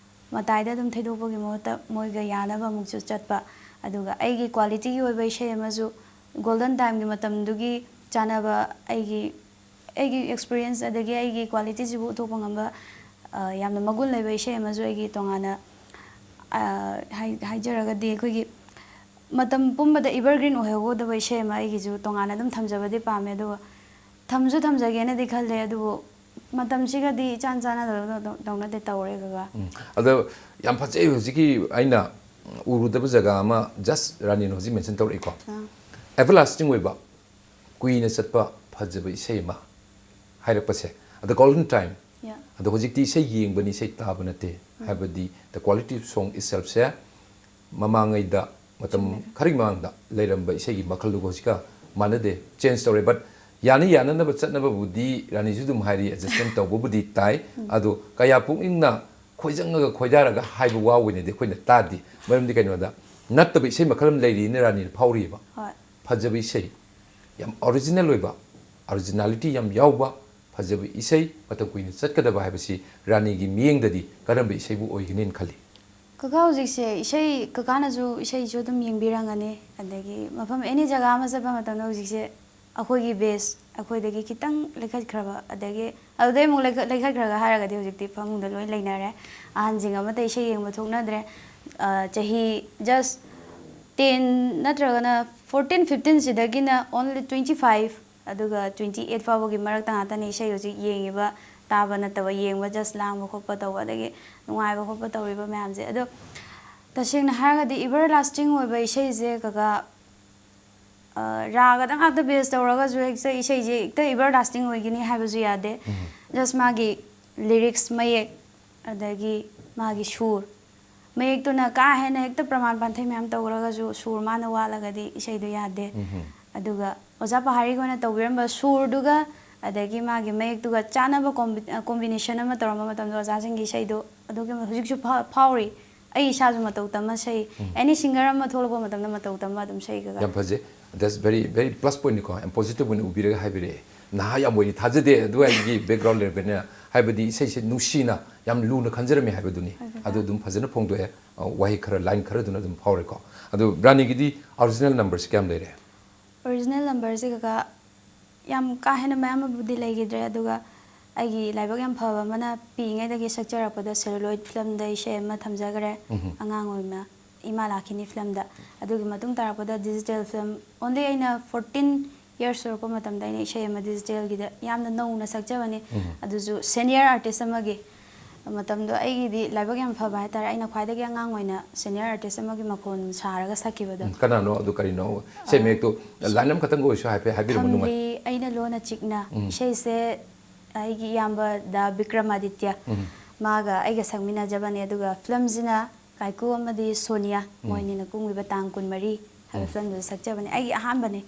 ꯃꯇꯥꯏꯗ ꯑꯗꯨꯝ ꯊꯩꯗꯣꯛꯄꯒꯤ ꯃꯍꯨꯠꯇ ꯃꯣꯏꯒ ꯌꯥꯅꯕ ꯑꯃꯨꯛꯁꯨ ꯆꯠꯄ, ꯑꯗꯨꯒ ꯑꯩꯒꯤ ꯀ꯭ꯋꯥꯂꯤꯇꯤꯒꯤ ꯑꯣꯏꯕ ꯏꯁꯩ ꯑꯃꯁꯨ ꯒꯣꯜꯗꯟ ꯇꯥꯏꯝꯒꯤ ꯃꯇꯝꯗꯨꯒꯤ ꯆꯥꯅꯕ ꯑꯩꯒꯤ, ꯑꯩꯒꯤ ꯑꯦꯛꯁꯄꯤꯔꯤꯌꯦꯟꯁ ꯑꯗꯒꯤ ꯑꯩꯒꯤ ꯀ꯭ꯋꯥꯂꯤꯇꯤꯁꯤꯕꯨ ꯎꯠꯊꯣꯛꯄ ꯉꯝꯕ, ꯑ, ꯌꯥꯝꯅ ꯃꯒꯨꯟ ꯂꯩꯕ ꯏꯁꯩ ꯑꯃꯁꯨ ꯑꯩꯒꯤ ꯇꯣꯉꯥꯟꯅ, ꯑ, ꯍꯥꯏ-, ꯍꯥꯏꯖꯔꯒꯗꯤ ꯑꯩꯈꯣꯏꯒꯤ ꯃꯇꯝ ꯄꯨꯝꯕꯗ ꯏꯚꯔꯒ꯭ꯔꯤꯟ ꯑꯣꯏꯍꯧꯒꯗꯕ ꯏꯁꯩ ꯑꯃ ꯑꯩꯒꯤꯁꯨ ꯇꯣꯉꯥꯟꯅ ꯑꯗꯨꯝ ꯊꯝꯖꯕꯗꯤ ꯄꯥꯝꯃꯦ꯫ ꯑꯗꯨꯒ ꯊꯝꯁꯨ ꯊꯝꯖꯒꯦꯅꯗꯤ ꯈꯜꯂꯦ, ꯑꯗꯨꯕꯨ ꯃꯇꯝꯁꯤꯒꯗꯤ ꯏꯆꯥꯟ ꯆꯥꯟꯅꯗꯕ ꯗꯧ-, ꯗꯧꯅꯗꯤ ꯇꯧꯔꯦ ꯀꯀꯥ꯫ ꯎꯝ꯫ ꯑꯗꯣ ꯌꯥꯝ ꯐꯖꯩ꯫ ꯍꯧꯖꯤꯛꯀꯤ ꯑꯩꯅ ꯎꯔꯨꯗꯕ ꯖꯒꯥ ꯑꯃ ꯖꯁ ꯔꯥꯅꯤꯅ ꯍꯧꯖꯤꯛ ꯃꯦꯟꯁꯟ ꯇꯧꯔꯛꯏꯀꯣ꯫ ꯑꯥ꯫ ꯑꯦꯚꯔꯂꯥꯁꯇꯤꯡ ꯑꯣꯏꯕ, ꯀꯨꯏꯅ ꯆꯠꯄ, ꯐꯖꯕ ꯏꯁꯩ ꯑꯃ ꯍꯥꯏꯔꯛꯄꯁꯦ꯫ ꯑꯗ ꯒꯣꯜꯗꯟ ꯇꯥꯏꯝ꯫ ꯌꯥ꯫ ꯑꯗꯣ ꯍꯧꯖꯤꯛꯇꯤ ꯏꯁꯩ ꯌꯦꯡꯕꯅꯤ, ꯏꯁꯩ ꯇꯥꯕ ꯅꯠꯇꯦ꯫ ꯎꯝ꯫ ꯍꯥꯏꯕꯗꯤ the quality of song itself ꯁꯦ ꯃꯃꯥꯡꯉꯩꯗ, ꯃꯇꯝ ꯆꯨꯝꯃꯦ꯫ ꯈꯔꯒꯤ ꯃꯃꯥꯡꯗ ꯂꯩꯔꯝꯕ ꯏꯁꯩꯒꯤ ꯃꯈꯜꯗꯨꯒ ꯍꯧꯖꯤꯛꯀ ꯃꯥꯟꯅꯗꯦ, ꯆꯦꯟꯖ ꯇꯧꯔꯦ꯫ ꯕꯠ ꯌꯥꯅ ꯌꯥꯅꯅꯕ ꯆꯠꯅꯕꯕꯨꯗꯤ ꯔꯥꯅꯤꯁꯨ ꯑꯗꯨꯝ ꯍꯥꯏꯔꯤ, ꯑꯦꯗꯖꯁꯃꯦꯟ ꯇꯧꯕꯕꯨꯗꯤ ꯇꯥꯏ꯫ ꯎꯝ꯫ ꯑꯗꯣ ꯀꯌꯥ ꯄꯨꯛꯅꯤꯡꯅ ꯈꯣꯏꯖꯪꯉꯒ ꯈꯣꯏꯗꯥꯔꯒ ꯍꯥꯏꯕ ꯋꯥ ꯑꯣꯏꯅꯗꯤ ꯑꯩꯈꯣꯏꯅ ꯇꯥꯗꯦ꯫ ꯃꯔꯝꯗꯤ ꯀꯩꯅꯣꯗ, ꯅꯠꯇꯕ ꯏꯁꯩ ꯃꯈꯜ ꯑꯃ ꯂꯩꯔꯤꯅ ꯔꯥꯅꯤꯅ ꯐꯥꯎꯔꯤꯕ꯫ ꯍꯣꯏ꯫ ꯐꯖꯕ ꯏꯁꯩ, ꯌꯥꯝ ꯑꯣꯔꯤꯖꯤꯅꯦꯜ ꯑꯣꯏꯕ, ꯑꯣꯔꯤꯖꯤꯅꯥꯂꯤꯇꯤ ꯌꯥꯝ ꯌꯥꯎꯕ ꯐꯖꯕ ꯏꯁꯩ, ꯃꯇꯝ ꯀꯨꯏꯅ ꯆꯠꯀꯗꯕ ꯍꯥꯏꯕꯁꯤ ꯔꯥꯅꯤꯒꯤ ꯃꯤꯠꯌꯦꯡꯗꯗꯤ ꯀꯔꯝꯕ ꯏꯁꯩꯕꯨ ꯑꯣꯏꯒꯅꯤꯅ ꯈꯜꯂꯤ? ꯀꯀꯥ, ꯍꯧꯖꯤꯛꯁꯦ ꯏꯁꯩ, ꯀꯀꯥꯅꯁꯨ ꯏꯁꯩꯁꯨ ꯑꯗꯨꯝ ꯌꯦꯡꯕꯤꯔꯝꯒꯅꯤ, ꯑꯗꯒꯤ ꯃꯐꯝ ꯑꯦꯅꯤ ꯖꯒꯥ ꯑꯃ ꯆꯠꯄ ꯃꯇꯝꯗ ꯍꯧꯖꯤꯛꯁꯦ ꯑꯩꯈꯣꯏꯒꯤ ꯕꯦꯁ, ꯑꯩꯈꯣꯏꯗꯒꯤ ꯈꯤꯇꯪ ꯂꯩꯈꯠꯈ꯭ꯔꯕ, ꯑꯗꯒꯤ ꯑꯗꯨꯗꯩ ꯑꯃꯨꯛ ꯂꯩꯈꯠ-, ꯂꯩꯈꯠꯈ꯭ꯔꯒ ꯍꯥꯏꯔꯒꯗꯤ ꯍꯧꯖꯤꯛꯇꯤ ꯐꯃꯨꯡꯗ ꯂꯣꯏ ꯂꯩꯅꯔꯦ꯫ ꯑꯍꯟꯁꯤꯡ ꯑꯃꯠꯇ ꯏꯁꯩ ꯌꯦꯡꯕ ꯊꯣꯛꯅꯗ꯭ꯔꯦ꯫ ꯑ, ꯆꯍꯤ ꯖꯁ ꯇꯦꯟ ꯅꯠꯇ꯭ꯔꯒꯅ ꯐꯣꯔꯇꯤꯟ, ꯐꯤꯐꯇꯤꯟꯁꯤꯗꯒꯤꯅ ꯑꯣꯟꯂꯤ ꯇ꯭ꯋꯦꯟꯇꯤ ꯐꯥꯏꯚ ꯑꯗꯨꯒ ꯇ꯭ꯋꯦꯟꯇꯤ ꯑꯩꯠ ꯐꯥꯎꯕꯒꯤ ꯃꯔꯛꯇ ꯉꯥꯛꯇꯅꯤ ꯏꯁꯩ ꯍꯧꯖꯤꯛ ꯌꯦꯡꯉꯤꯕ, ꯇꯥꯕ ꯅꯠꯇꯕ, ꯌꯦꯡꯕ, just ꯂꯥꯡꯕ ꯈꯣꯠꯄ ꯇꯧꯕ, ꯑꯗꯒꯤ ꯅꯨꯡꯉꯥꯏꯕ ꯈꯣꯠꯄ ꯇꯧꯔꯤꯕ ꯃꯌꯥꯝꯁꯦ꯫ ꯑꯗꯣ ꯇꯁꯦꯡꯅ ꯍꯥꯏꯔꯒꯗꯤ, everlasting ꯑꯣꯏꯕ ꯏꯁꯩꯁꯦ, ꯀꯀꯥ, ꯑ, ꯔꯥꯒꯗ ꯉꯥꯛꯇ base ꯇꯧꯔꯒꯁꯨ ꯍꯦꯛꯇ ꯏꯁꯩꯁꯦ ꯍꯦꯛꯇ everlasting ꯑꯣꯏꯒꯅꯤ ꯍꯥꯏꯕꯁꯨ ꯌꯥꯗꯦ꯫ Just ꯃꯥꯒꯤ lyrics, ꯃꯌꯦꯛ, ꯑꯗꯒꯤ ꯃꯥꯒꯤ ꯁꯨꯔ, ꯃꯌꯦꯛꯇꯨꯅ ꯀꯥ ꯍꯦꯟꯅ ꯍꯦꯛꯇ ꯄ꯭ꯔꯃꯥꯟ ꯄꯥꯟꯊꯩ ꯃꯌꯥꯝ ꯇꯧꯔꯒꯁꯨ, ꯁꯨꯔ ꯃꯥꯅ ꯋꯥꯠꯂꯒꯗꯤ ꯏꯁꯩꯗꯣ ꯌꯥꯗꯦ꯫ ꯑꯗꯨꯒ ꯑꯣꯖꯥ ꯄꯍꯥꯔꯤꯒ ꯑꯣꯏꯅ ꯇꯧꯕꯤꯔꯝꯕ ꯁꯨꯔꯗꯨꯒ, ꯑꯗꯒꯤ ꯃꯥꯒꯤ ꯃꯌꯦꯛꯇꯨꯒ ꯆꯥꯟꯅꯕ ꯀꯣꯝꯕꯤ-, ꯑ, combination ꯑꯃ ꯇꯧꯔꯝꯕ ꯃꯇꯝꯗ, ꯑꯣꯖꯥꯁꯤꯡꯒꯤ ꯏꯁꯩꯗꯣ ꯑꯗꯨꯛꯀꯤ ꯃ-, ꯍꯧꯖꯤꯛꯁꯨ ꯐꯥ-, ꯐꯥꯎꯔꯤ꯫ ꯑꯩ ꯏꯁꯥꯁꯨ ꯃꯇꯧ ꯇꯝꯃ ꯁꯛꯏ꯫ Any singer ꯑꯃ ꯊꯣꯛꯂꯛꯄ ꯃꯇꯝꯗ ꯃꯇꯧ ꯇꯝꯃ ꯑꯗꯨꯝ ꯁꯛꯏ, ꯀꯀꯥ꯫ ꯌꯥꯝ ꯐꯖꯩ꯫ That's very, very plus point ꯅꯤꯀꯣ, ꯌꯥꯝ positive ꯑꯣꯏꯅ ꯎꯕꯤꯔꯒ ꯍꯥꯏꯕꯤꯔꯛꯑꯦ꯫ ꯅꯍꯥ ꯌꯥꯝ ꯑꯣꯏꯔꯤ, ꯊꯥꯖꯗꯦ ꯑꯗꯨꯋꯥꯏꯒꯤ background ꯂꯩꯔꯛꯄꯅꯤꯅ, ꯍꯥꯏꯕꯗꯤ ꯏꯁꯩꯁꯦ ꯅꯨꯡꯁꯤꯅ, ꯌꯥꯝ ꯂꯨꯅ ꯈꯟꯖꯔꯝꯃꯤ ꯍꯥꯏꯕꯗꯨꯅꯤ꯫ ꯍꯣꯏ, ꯀꯀꯥ꯫ ꯑꯗꯨ ꯑꯗꯨꯝ ꯐꯖꯅ ꯐꯣꯡꯗꯣꯛꯑꯦ꯫ ꯑ, ꯋꯥꯍꯩ ꯈꯔ, line ꯈꯔꯗꯨꯅ ꯑꯗꯨꯝ ꯐꯥꯎꯔꯦꯀꯣ꯫ ꯑꯗꯨ ꯔꯥꯅꯤꯒꯤꯗꯤ original numberꯁꯦ ꯀꯌꯥꯝ ꯂꯩꯔꯦ? Original numberꯁꯦ, ꯀꯀꯥ, ꯌꯥꯝ ꯀꯥ ꯍꯦꯟꯅ ꯃꯌꯥꯝ ꯑꯃꯕꯨꯗꯤ ꯂꯩꯈꯤꯗ꯭ꯔꯦ, ꯑꯗꯨꯒ ꯑꯩꯒꯤ ꯂꯥꯏꯕꯛ ꯌꯥꯝ ꯐꯕ ꯑꯃꯅ, ꯄꯤꯛꯏꯉꯩꯗꯒꯤ ꯁꯛꯆꯔꯛꯄꯗ celluloid filmꯗ ꯏꯁꯩ ꯑꯃ ꯊꯝꯖꯈ꯭ꯔꯦ, ꯑꯉꯥꯡ ꯑꯣꯏꯅ, ꯏꯃꯥ ꯂꯥꯛꯈꯤꯅꯤ filmꯗ꯫ ꯑꯗꯨꯒꯤ ꯃꯇꯨꯡ ꯇꯥꯔꯛꯄꯗ digital film, only ꯑꯩꯅ fourteen years ꯁꯨꯔꯛꯄ ꯃꯇꯝꯗ ꯑꯩꯅ ꯏꯁꯩ ꯑꯃ digitalꯒꯤꯗ ꯌꯥꯝꯅ ꯅꯧꯅ ꯁꯛꯆꯕꯅꯤ, ꯑꯗꯨꯁꯨ senior artist ꯑꯃꯒꯤ꯫ ꯃꯇꯝꯗꯣ ꯑꯩꯒꯤꯗꯤ ꯂꯥꯏꯕꯛ ꯌꯥꯝ ꯐꯕ ꯍꯥꯏꯇꯥꯔꯦ, ꯑꯩꯅ ꯈ꯭ꯋꯥꯏꯗꯒꯤ ꯑꯉꯥꯡ ꯑꯣꯏꯅ senior artist ꯑꯃꯒꯤ ꯃꯈꯣꯟ ꯁꯥꯔꯒ ꯁꯛꯈꯤꯕꯗꯣ꯫ ꯎꯝ, ꯀꯅꯥꯅꯣ ꯑꯗꯨ, ꯀꯔꯤꯅꯣ? ꯏꯁꯩ ꯃꯌꯦꯛꯇꯣ line ꯑꯃꯈꯛꯇꯪꯒ ꯑꯣꯏꯔꯁꯨ ꯍꯥꯏꯐꯦꯠ ꯍꯥꯏꯕꯤꯔꯝꯕ ꯅꯨꯡꯉꯥꯏ꯫ ꯈꯝꯂꯤ ꯑꯩꯅ ꯂꯣꯟꯅ ꯆꯤꯛꯅ꯫ ꯏꯁꯩꯁꯦ ꯑꯩꯒꯤ ꯏꯌꯥꯝꯕ ꯗꯥ ꯕꯤꯀ꯭ꯔꯃꯥꯗꯤꯇ꯭ꯌ, ꯃꯥꯒ ꯑꯩꯒ ꯁꯛꯃꯤꯟꯅꯖꯕꯅꯦ, ꯑꯗꯨꯒ filmꯁꯤꯅ ꯀꯥꯏꯀꯨ ꯑꯃꯗꯤ ꯁꯣꯅꯤꯌꯥ, ꯃꯣꯏꯅꯤꯅ ꯀꯨꯝꯈꯤꯕ ꯇꯥꯡ ꯀꯨꯟꯃꯔꯤ ꯍꯥꯏꯕ filmꯗꯨꯗ ꯁꯛꯆꯕꯅꯦ꯫ ꯑꯩꯒꯤ ꯑꯍꯥꯟꯕꯅꯦ꯫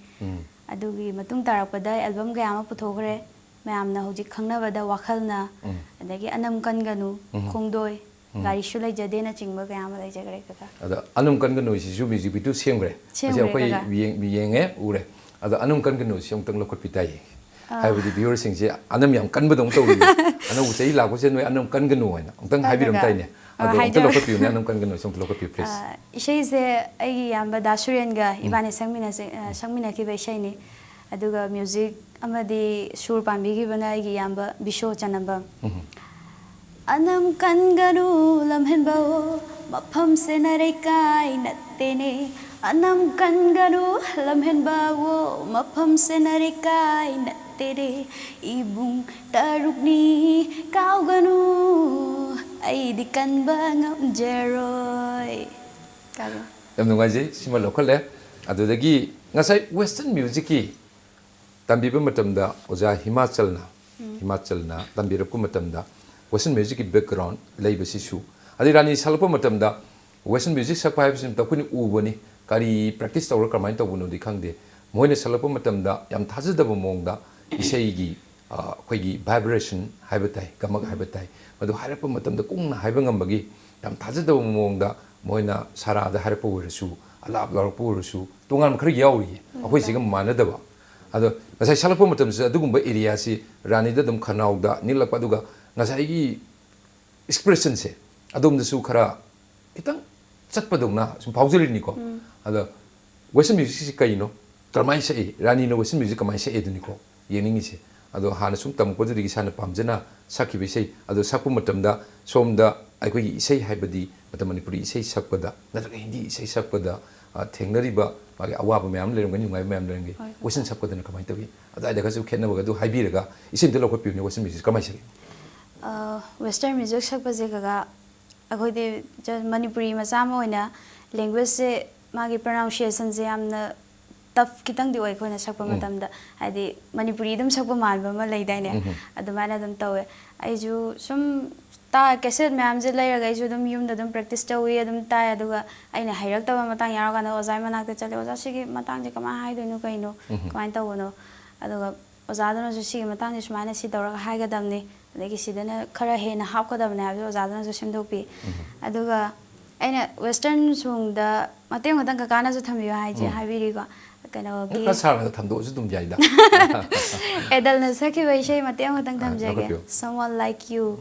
ꯑꯗꯨꯒꯤ ꯃꯇꯨꯡ ꯇꯥꯔꯛꯄꯗ album ꯀꯌꯥ ꯑꯃ ꯄꯨꯊꯣꯛꯈ꯭ꯔꯦ꯫ ꯃꯌꯥꯝꯅ ꯍꯧꯖꯤꯛ ꯈꯪꯅꯕꯗ ꯋꯥꯈꯜꯅ, ꯑꯗꯒꯤ ꯑꯅꯝ ꯀꯟꯒꯅꯨ, ꯈꯣꯡꯗꯣꯏ, ꯒꯥꯔꯤꯁꯨ ꯂꯩꯖꯗꯦꯅꯆꯤꯡꯕ ꯀꯌꯥ ꯑꯃ ꯂꯩꯖꯈ꯭ꯔꯦ, ꯀꯀꯥ꯫ ꯑꯗꯣ ꯑꯅꯝ ꯀꯟꯒꯅꯨꯁꯤꯁꯨ music video ꯁꯦꯝꯈ꯭ꯔꯦ꯫ ꯁꯦꯝꯈ꯭ꯔꯦ, ꯃꯁꯤ ꯑꯩꯈꯣꯏ ꯀꯀꯥ꯫ ꯌꯦꯡ-, ꯌꯦꯡꯉꯦ, ꯎꯔꯦ꯫ ꯑꯗꯣ ꯑꯅꯝ ꯀꯟꯒꯅꯨꯁꯤ ꯑꯃꯨꯛꯇꯪ ꯂꯧꯈꯠꯄꯤ ꯇꯥꯏꯌꯦ꯫ ꯑꯥ꯫ ꯍꯥꯏꯕꯗꯤ viewerꯁꯤꯡꯁꯦ ꯑꯅꯝ ꯌꯥꯝ ꯀꯟꯕꯗꯧꯅ ꯇꯧꯔꯤꯌꯦ꯫ ꯑꯅꯧꯕ ꯆꯍꯤ ꯂꯥꯛꯄꯁꯦ ꯅꯣꯏ ꯑꯅꯝ ꯀꯟꯒꯅꯨ ꯍꯥꯏꯅ ꯑꯃꯨꯛꯇꯪ ꯍꯣꯏ, ꯍꯥꯏꯕꯤꯔꯝ ꯀꯀꯥ꯫ ꯇꯥꯏꯅꯦ꯫ ꯑꯥ, ꯑꯗꯣ ꯑꯝꯇ ꯍꯥꯏꯖꯔꯣ꯫ ꯂꯧꯈꯠꯄꯤꯌꯨꯅꯦ, ꯑꯅꯝ ꯀꯟꯒꯅꯨꯁꯤ ꯑꯝꯇ ꯂꯧꯈꯠꯄꯤꯌꯨ, please꯫ ꯑꯥ, ꯏꯁꯩꯁꯦ ꯑꯩꯒꯤ ꯏꯌꯥꯝꯕ ꯗꯥ ꯁꯨꯔꯦꯟꯒ ꯏꯕꯥꯅꯤ ꯁꯛꯃꯤꯟꯅꯁꯦ-, ꯑꯥ, ꯁꯛꯃꯤꯟꯅꯈꯤꯕ ꯏꯁꯩꯅꯤ꯫ ꯑꯗꯨꯒ music ꯑꯃꯗꯤ ꯁꯨꯔ ꯄꯥꯟꯕꯤꯈꯤꯕꯅ ꯑꯩꯒꯤ ꯏꯌꯥꯝꯕ ꯕꯤꯁꯣ ꯆꯅꯝꯕꯝ꯫ ꯑꯅꯝ ꯀꯟꯒꯅꯨ ꯂꯝꯍꯦꯟꯕꯋꯣ, ꯃꯐꯝꯁꯦ ꯅꯔꯩꯀꯥꯏ ꯅꯠꯇꯦꯅꯦ꯫ ꯑꯅꯝ ꯀꯟꯒꯅꯨ ꯂꯝꯍꯦꯟꯕꯋꯣ, ꯃꯐꯝꯁꯦ ꯅꯔꯩꯀꯥꯏ ꯅꯠꯇꯦꯅꯦ꯫ ꯇꯦꯔꯦ, ꯏꯕꯨꯡ ꯇꯔꯨꯛꯅꯤ ꯀꯥꯎꯒꯅꯨ, ꯑꯩꯗꯤ ꯀꯟꯕ ꯉꯝꯖꯔꯣꯏ꯫ ꯀꯥꯏꯅ꯫ ꯌꯥꯝ ꯅꯨꯡꯉꯥꯏꯖꯩ, ꯁꯤꯃ ꯂꯧꯈꯠꯂꯦ꯫ ꯑꯗꯨꯗꯒꯤ ꯉꯁꯥꯏ western musicꯀꯤ ꯇꯝꯕꯤꯕ ꯃꯇꯝꯗ ꯑꯣꯖꯥ ꯍꯤꯃꯥꯆꯜꯅ, ꯍꯤꯃꯥꯆꯜꯅ ꯇꯝꯕꯤꯔꯛꯄ ꯃꯇꯝꯗ western musicꯀꯤ background ꯂꯩꯕꯁꯤꯁꯨ, ꯑꯗꯩ ꯔꯥꯅꯤ ꯁꯛꯂꯛꯄ ꯃꯇꯝꯗ western music ꯁꯛꯄ ꯍꯥꯏꯕꯁꯤꯃꯛꯇ ꯑꯩꯈꯣꯏꯅ ꯎꯕꯅꯤ, ꯀꯔꯤ practice ꯇꯧꯔ ꯀꯃꯥꯏꯅ ꯇꯧꯕꯅꯣꯗꯤ ꯈꯪꯗꯦ꯫ ꯃꯣꯏꯅ ꯁꯛꯂꯛꯄ ꯃꯇꯝꯗ ꯌꯥꯝ ꯊꯥꯖꯗꯕ ꯃꯑꯣꯡꯗ ꯏꯁꯩꯒꯤ, ꯑ, ꯑꯩꯈꯣꯏꯒꯤ vibration ꯍꯥꯏꯕ ꯇꯥꯏ, ꯒꯃꯛ ꯍꯥꯏꯕ ꯇꯥꯏ, ꯃꯗꯨ ꯍꯥꯏꯔꯛꯄ ꯃꯇꯝꯗ ꯀꯨꯡꯅ ꯍꯥꯏꯕ ꯉꯝꯕꯒꯤ ꯌꯥꯝ ꯊꯥꯖꯗꯕ ꯃꯑꯣꯡꯗ ꯃꯣꯏꯅ ꯁꯔꯥꯗ ꯍꯥꯏꯔꯛꯄ ꯑꯣꯏꯔꯁꯨ, ꯑꯂꯥꯞ ꯂꯥꯎꯔꯛꯄ ꯑꯣꯏꯔꯁꯨ, ꯇꯣꯉꯥꯟꯕ ꯈꯔ ꯌꯥꯎꯔꯤꯌꯦ, ꯑꯩꯈꯣꯏꯁꯤꯒ ꯃꯥꯟꯅꯗꯕ꯫ ꯑꯗꯣ ꯉꯁꯥꯏ ꯁꯛꯂꯛꯄ ꯃꯇꯝꯁꯤꯗ ꯑꯗꯨꯒꯨꯝꯕ areaꯁꯤ ꯔꯥꯅꯤꯗ ꯑꯗꯨꯝ ꯈꯅꯥꯎꯗ ꯅꯤꯛꯂꯛꯄ, ꯑꯗꯨꯒ ꯉꯁꯥꯏꯒꯤ expressionꯁꯦ ꯑꯗꯣꯝꯗꯁꯨ ꯈꯔ ꯈꯤꯇꯪ ꯆꯠꯄꯗꯧꯅ ꯁꯨꯝ ꯐꯥꯎꯖꯔꯤꯅꯤꯀꯣ꯫ ꯑꯗ western musicꯁꯤ ꯀꯩꯅꯣ, ꯀꯔꯝꯍꯥꯏꯅ ꯁꯛꯏ, ꯔꯥꯅꯤꯅ western music ꯀꯃꯥꯏꯅ ꯁꯛꯏ ꯑꯗꯨꯅꯤꯀꯣ ꯌꯦꯡꯅꯤꯡꯉꯤꯁꯦ꯫ ꯑꯗꯣ ꯍꯥꯟꯅ ꯁꯨꯝ ꯇꯝꯃꯛꯄꯗꯨꯗꯒꯤ ꯏꯁꯥꯅ ꯄꯥꯝꯖꯅ ꯁꯛꯈꯤꯕ ꯏꯁꯩ, ꯑꯗꯣ ꯁꯛꯄ ꯃꯇꯝꯗ ꯁꯣꯝꯗ ꯑꯩꯈꯣꯏꯒꯤ ꯏꯁꯩ ꯍꯥꯏꯕꯗꯤ ꯃꯇꯝ ꯃꯅꯤꯄꯨꯔꯤ ꯏꯁꯩ ꯁꯛꯄꯗ ꯅꯠꯇ꯭ꯔꯒ ꯍꯤꯟꯗꯤ ꯏꯁꯩ ꯁꯛꯄꯗ, ꯑ, ꯊꯦꯡꯅꯔꯤꯕ ꯃꯥꯒꯤ ꯑꯋꯥꯕ ꯃꯌꯥꯝ ꯂꯩꯔꯝꯒꯅꯤ, ꯅꯨꯡꯉꯥꯏꯕ ꯃꯌꯥꯝ ꯂꯩꯔꯝꯒꯅꯤ꯫ ꯍꯣꯏ, ꯍꯣꯏ꯫ Western ꯁꯛꯄꯗꯅ ꯀꯃꯥꯏꯅ ꯇꯧꯏ? ꯑꯗꯨꯋꯥꯏꯗꯒꯁꯨ ꯈꯦꯠꯅꯕꯒ ꯑꯗꯨ ꯍꯥꯏꯕꯤꯔꯒ ꯏꯁꯩ ꯑꯝꯇ ꯂꯧꯈꯠꯄꯤꯌꯨꯅꯦ, western music ꯀꯃꯥꯏꯅ ꯁꯛꯏ? ꯑ, western music ꯁꯛꯄꯁꯦ ꯀꯀꯥ, ꯑꯩꯈꯣꯏꯗꯤ just ꯃꯅꯤꯄꯨꯔꯤ ꯃꯆꯥ ꯑꯃ ꯑꯣꯏꯅ languageꯁꯦ, ꯃꯥꯒꯤ pronunciationꯁꯦ ꯌꯥꯝꯅ tough ꯈꯤꯇꯪꯗꯤ ꯑꯣꯏ ꯑꯩꯈꯣꯏꯅ ꯁꯛꯄ ꯃꯇꯝꯗ꯫ ꯍꯥꯏꯗꯤ ꯃꯅꯤꯄꯨꯔꯤ ꯑꯗꯨꯝ ꯁꯛꯄ ꯃꯥꯟꯕ ꯑꯃ ꯂꯩꯗꯥꯏꯅꯦ? ꯑꯗꯨꯃꯥꯏꯅ ꯑꯗꯨꯝ ꯇꯧꯋꯦ꯫ ꯑꯩꯁꯨ ꯁꯨꯝ ꯇꯥ-, cassette ꯃꯌꯥꯝꯁꯦ ꯂꯩꯔꯒ ꯑꯩꯁꯨ ꯑꯗꯨꯝ ꯌꯨꯝꯗ ꯑꯗꯨꯝ practice ꯇꯧꯋꯤ, ꯑꯗꯨꯝ ꯇꯥꯏ꯫ ꯑꯗꯨꯒ ꯑꯩꯅ ꯍꯩꯔꯛꯇꯕ ꯃꯇꯥꯡ ꯌꯥꯎꯔꯀꯥꯟꯗ ꯑꯣꯖꯥꯒꯤ ꯃꯅꯥꯛꯇ ꯆꯠꯂꯦ, "ꯑꯣꯖꯥ, ꯁꯤꯒꯤ ꯃꯇꯥꯡꯁꯦ ꯀꯃꯥꯏꯅ ꯍꯥꯏꯗꯣꯏꯅꯣ, ꯀꯩꯅꯣ? ꯀꯃꯥꯏꯅ ꯇꯧꯕꯅꯣ?" ꯑꯗꯨꯒ ꯑꯣꯖꯥꯗꯨꯅꯁꯨ ꯁꯤꯒꯤ ꯃꯇꯥꯡꯁꯦ ꯁꯨꯃꯥꯏꯅ ꯁꯤ ꯇꯧꯔꯒ ꯍꯥꯏꯒꯗꯕꯅꯤ, ꯑꯗꯒꯤ ꯁꯤꯗꯅ ꯈꯔ ꯍꯦꯟꯅ ꯍꯥꯞꯀꯗꯕꯅꯦ ꯍꯥꯏꯕꯗꯨ ꯑꯣꯖꯥꯗꯨꯅꯁꯨ ꯁꯦꯝꯗꯣꯛꯄꯤ꯫ ꯑꯗꯨꯒ ꯑꯩꯅ western songꯗ ꯃꯇꯦꯛ ꯑꯃꯇꯪ ꯀꯀꯥꯅꯁꯨ ꯊꯝꯕꯤꯌꯨ ꯍꯥꯏꯁꯦ, ꯍꯥꯏꯕꯤꯔꯤꯀꯣ꯫ ꯀꯩꯅꯣꯒꯤ ꯈꯔ ꯁꯥꯡꯅ ꯊꯝꯗꯣꯛꯑꯁꯨ ꯑꯗꯨꯝ ꯌꯥꯏꯗ꯫ ꯑꯦꯗꯜꯅ ꯁꯛꯈꯤꯕ ꯏꯁꯩ ꯃꯇꯦꯛ ꯑꯃꯇꯪ ꯑꯥ, ꯊꯝꯖꯒꯦ, ꯂꯧꯈꯠꯄꯤꯌꯨ꯫ Someone Like You꯫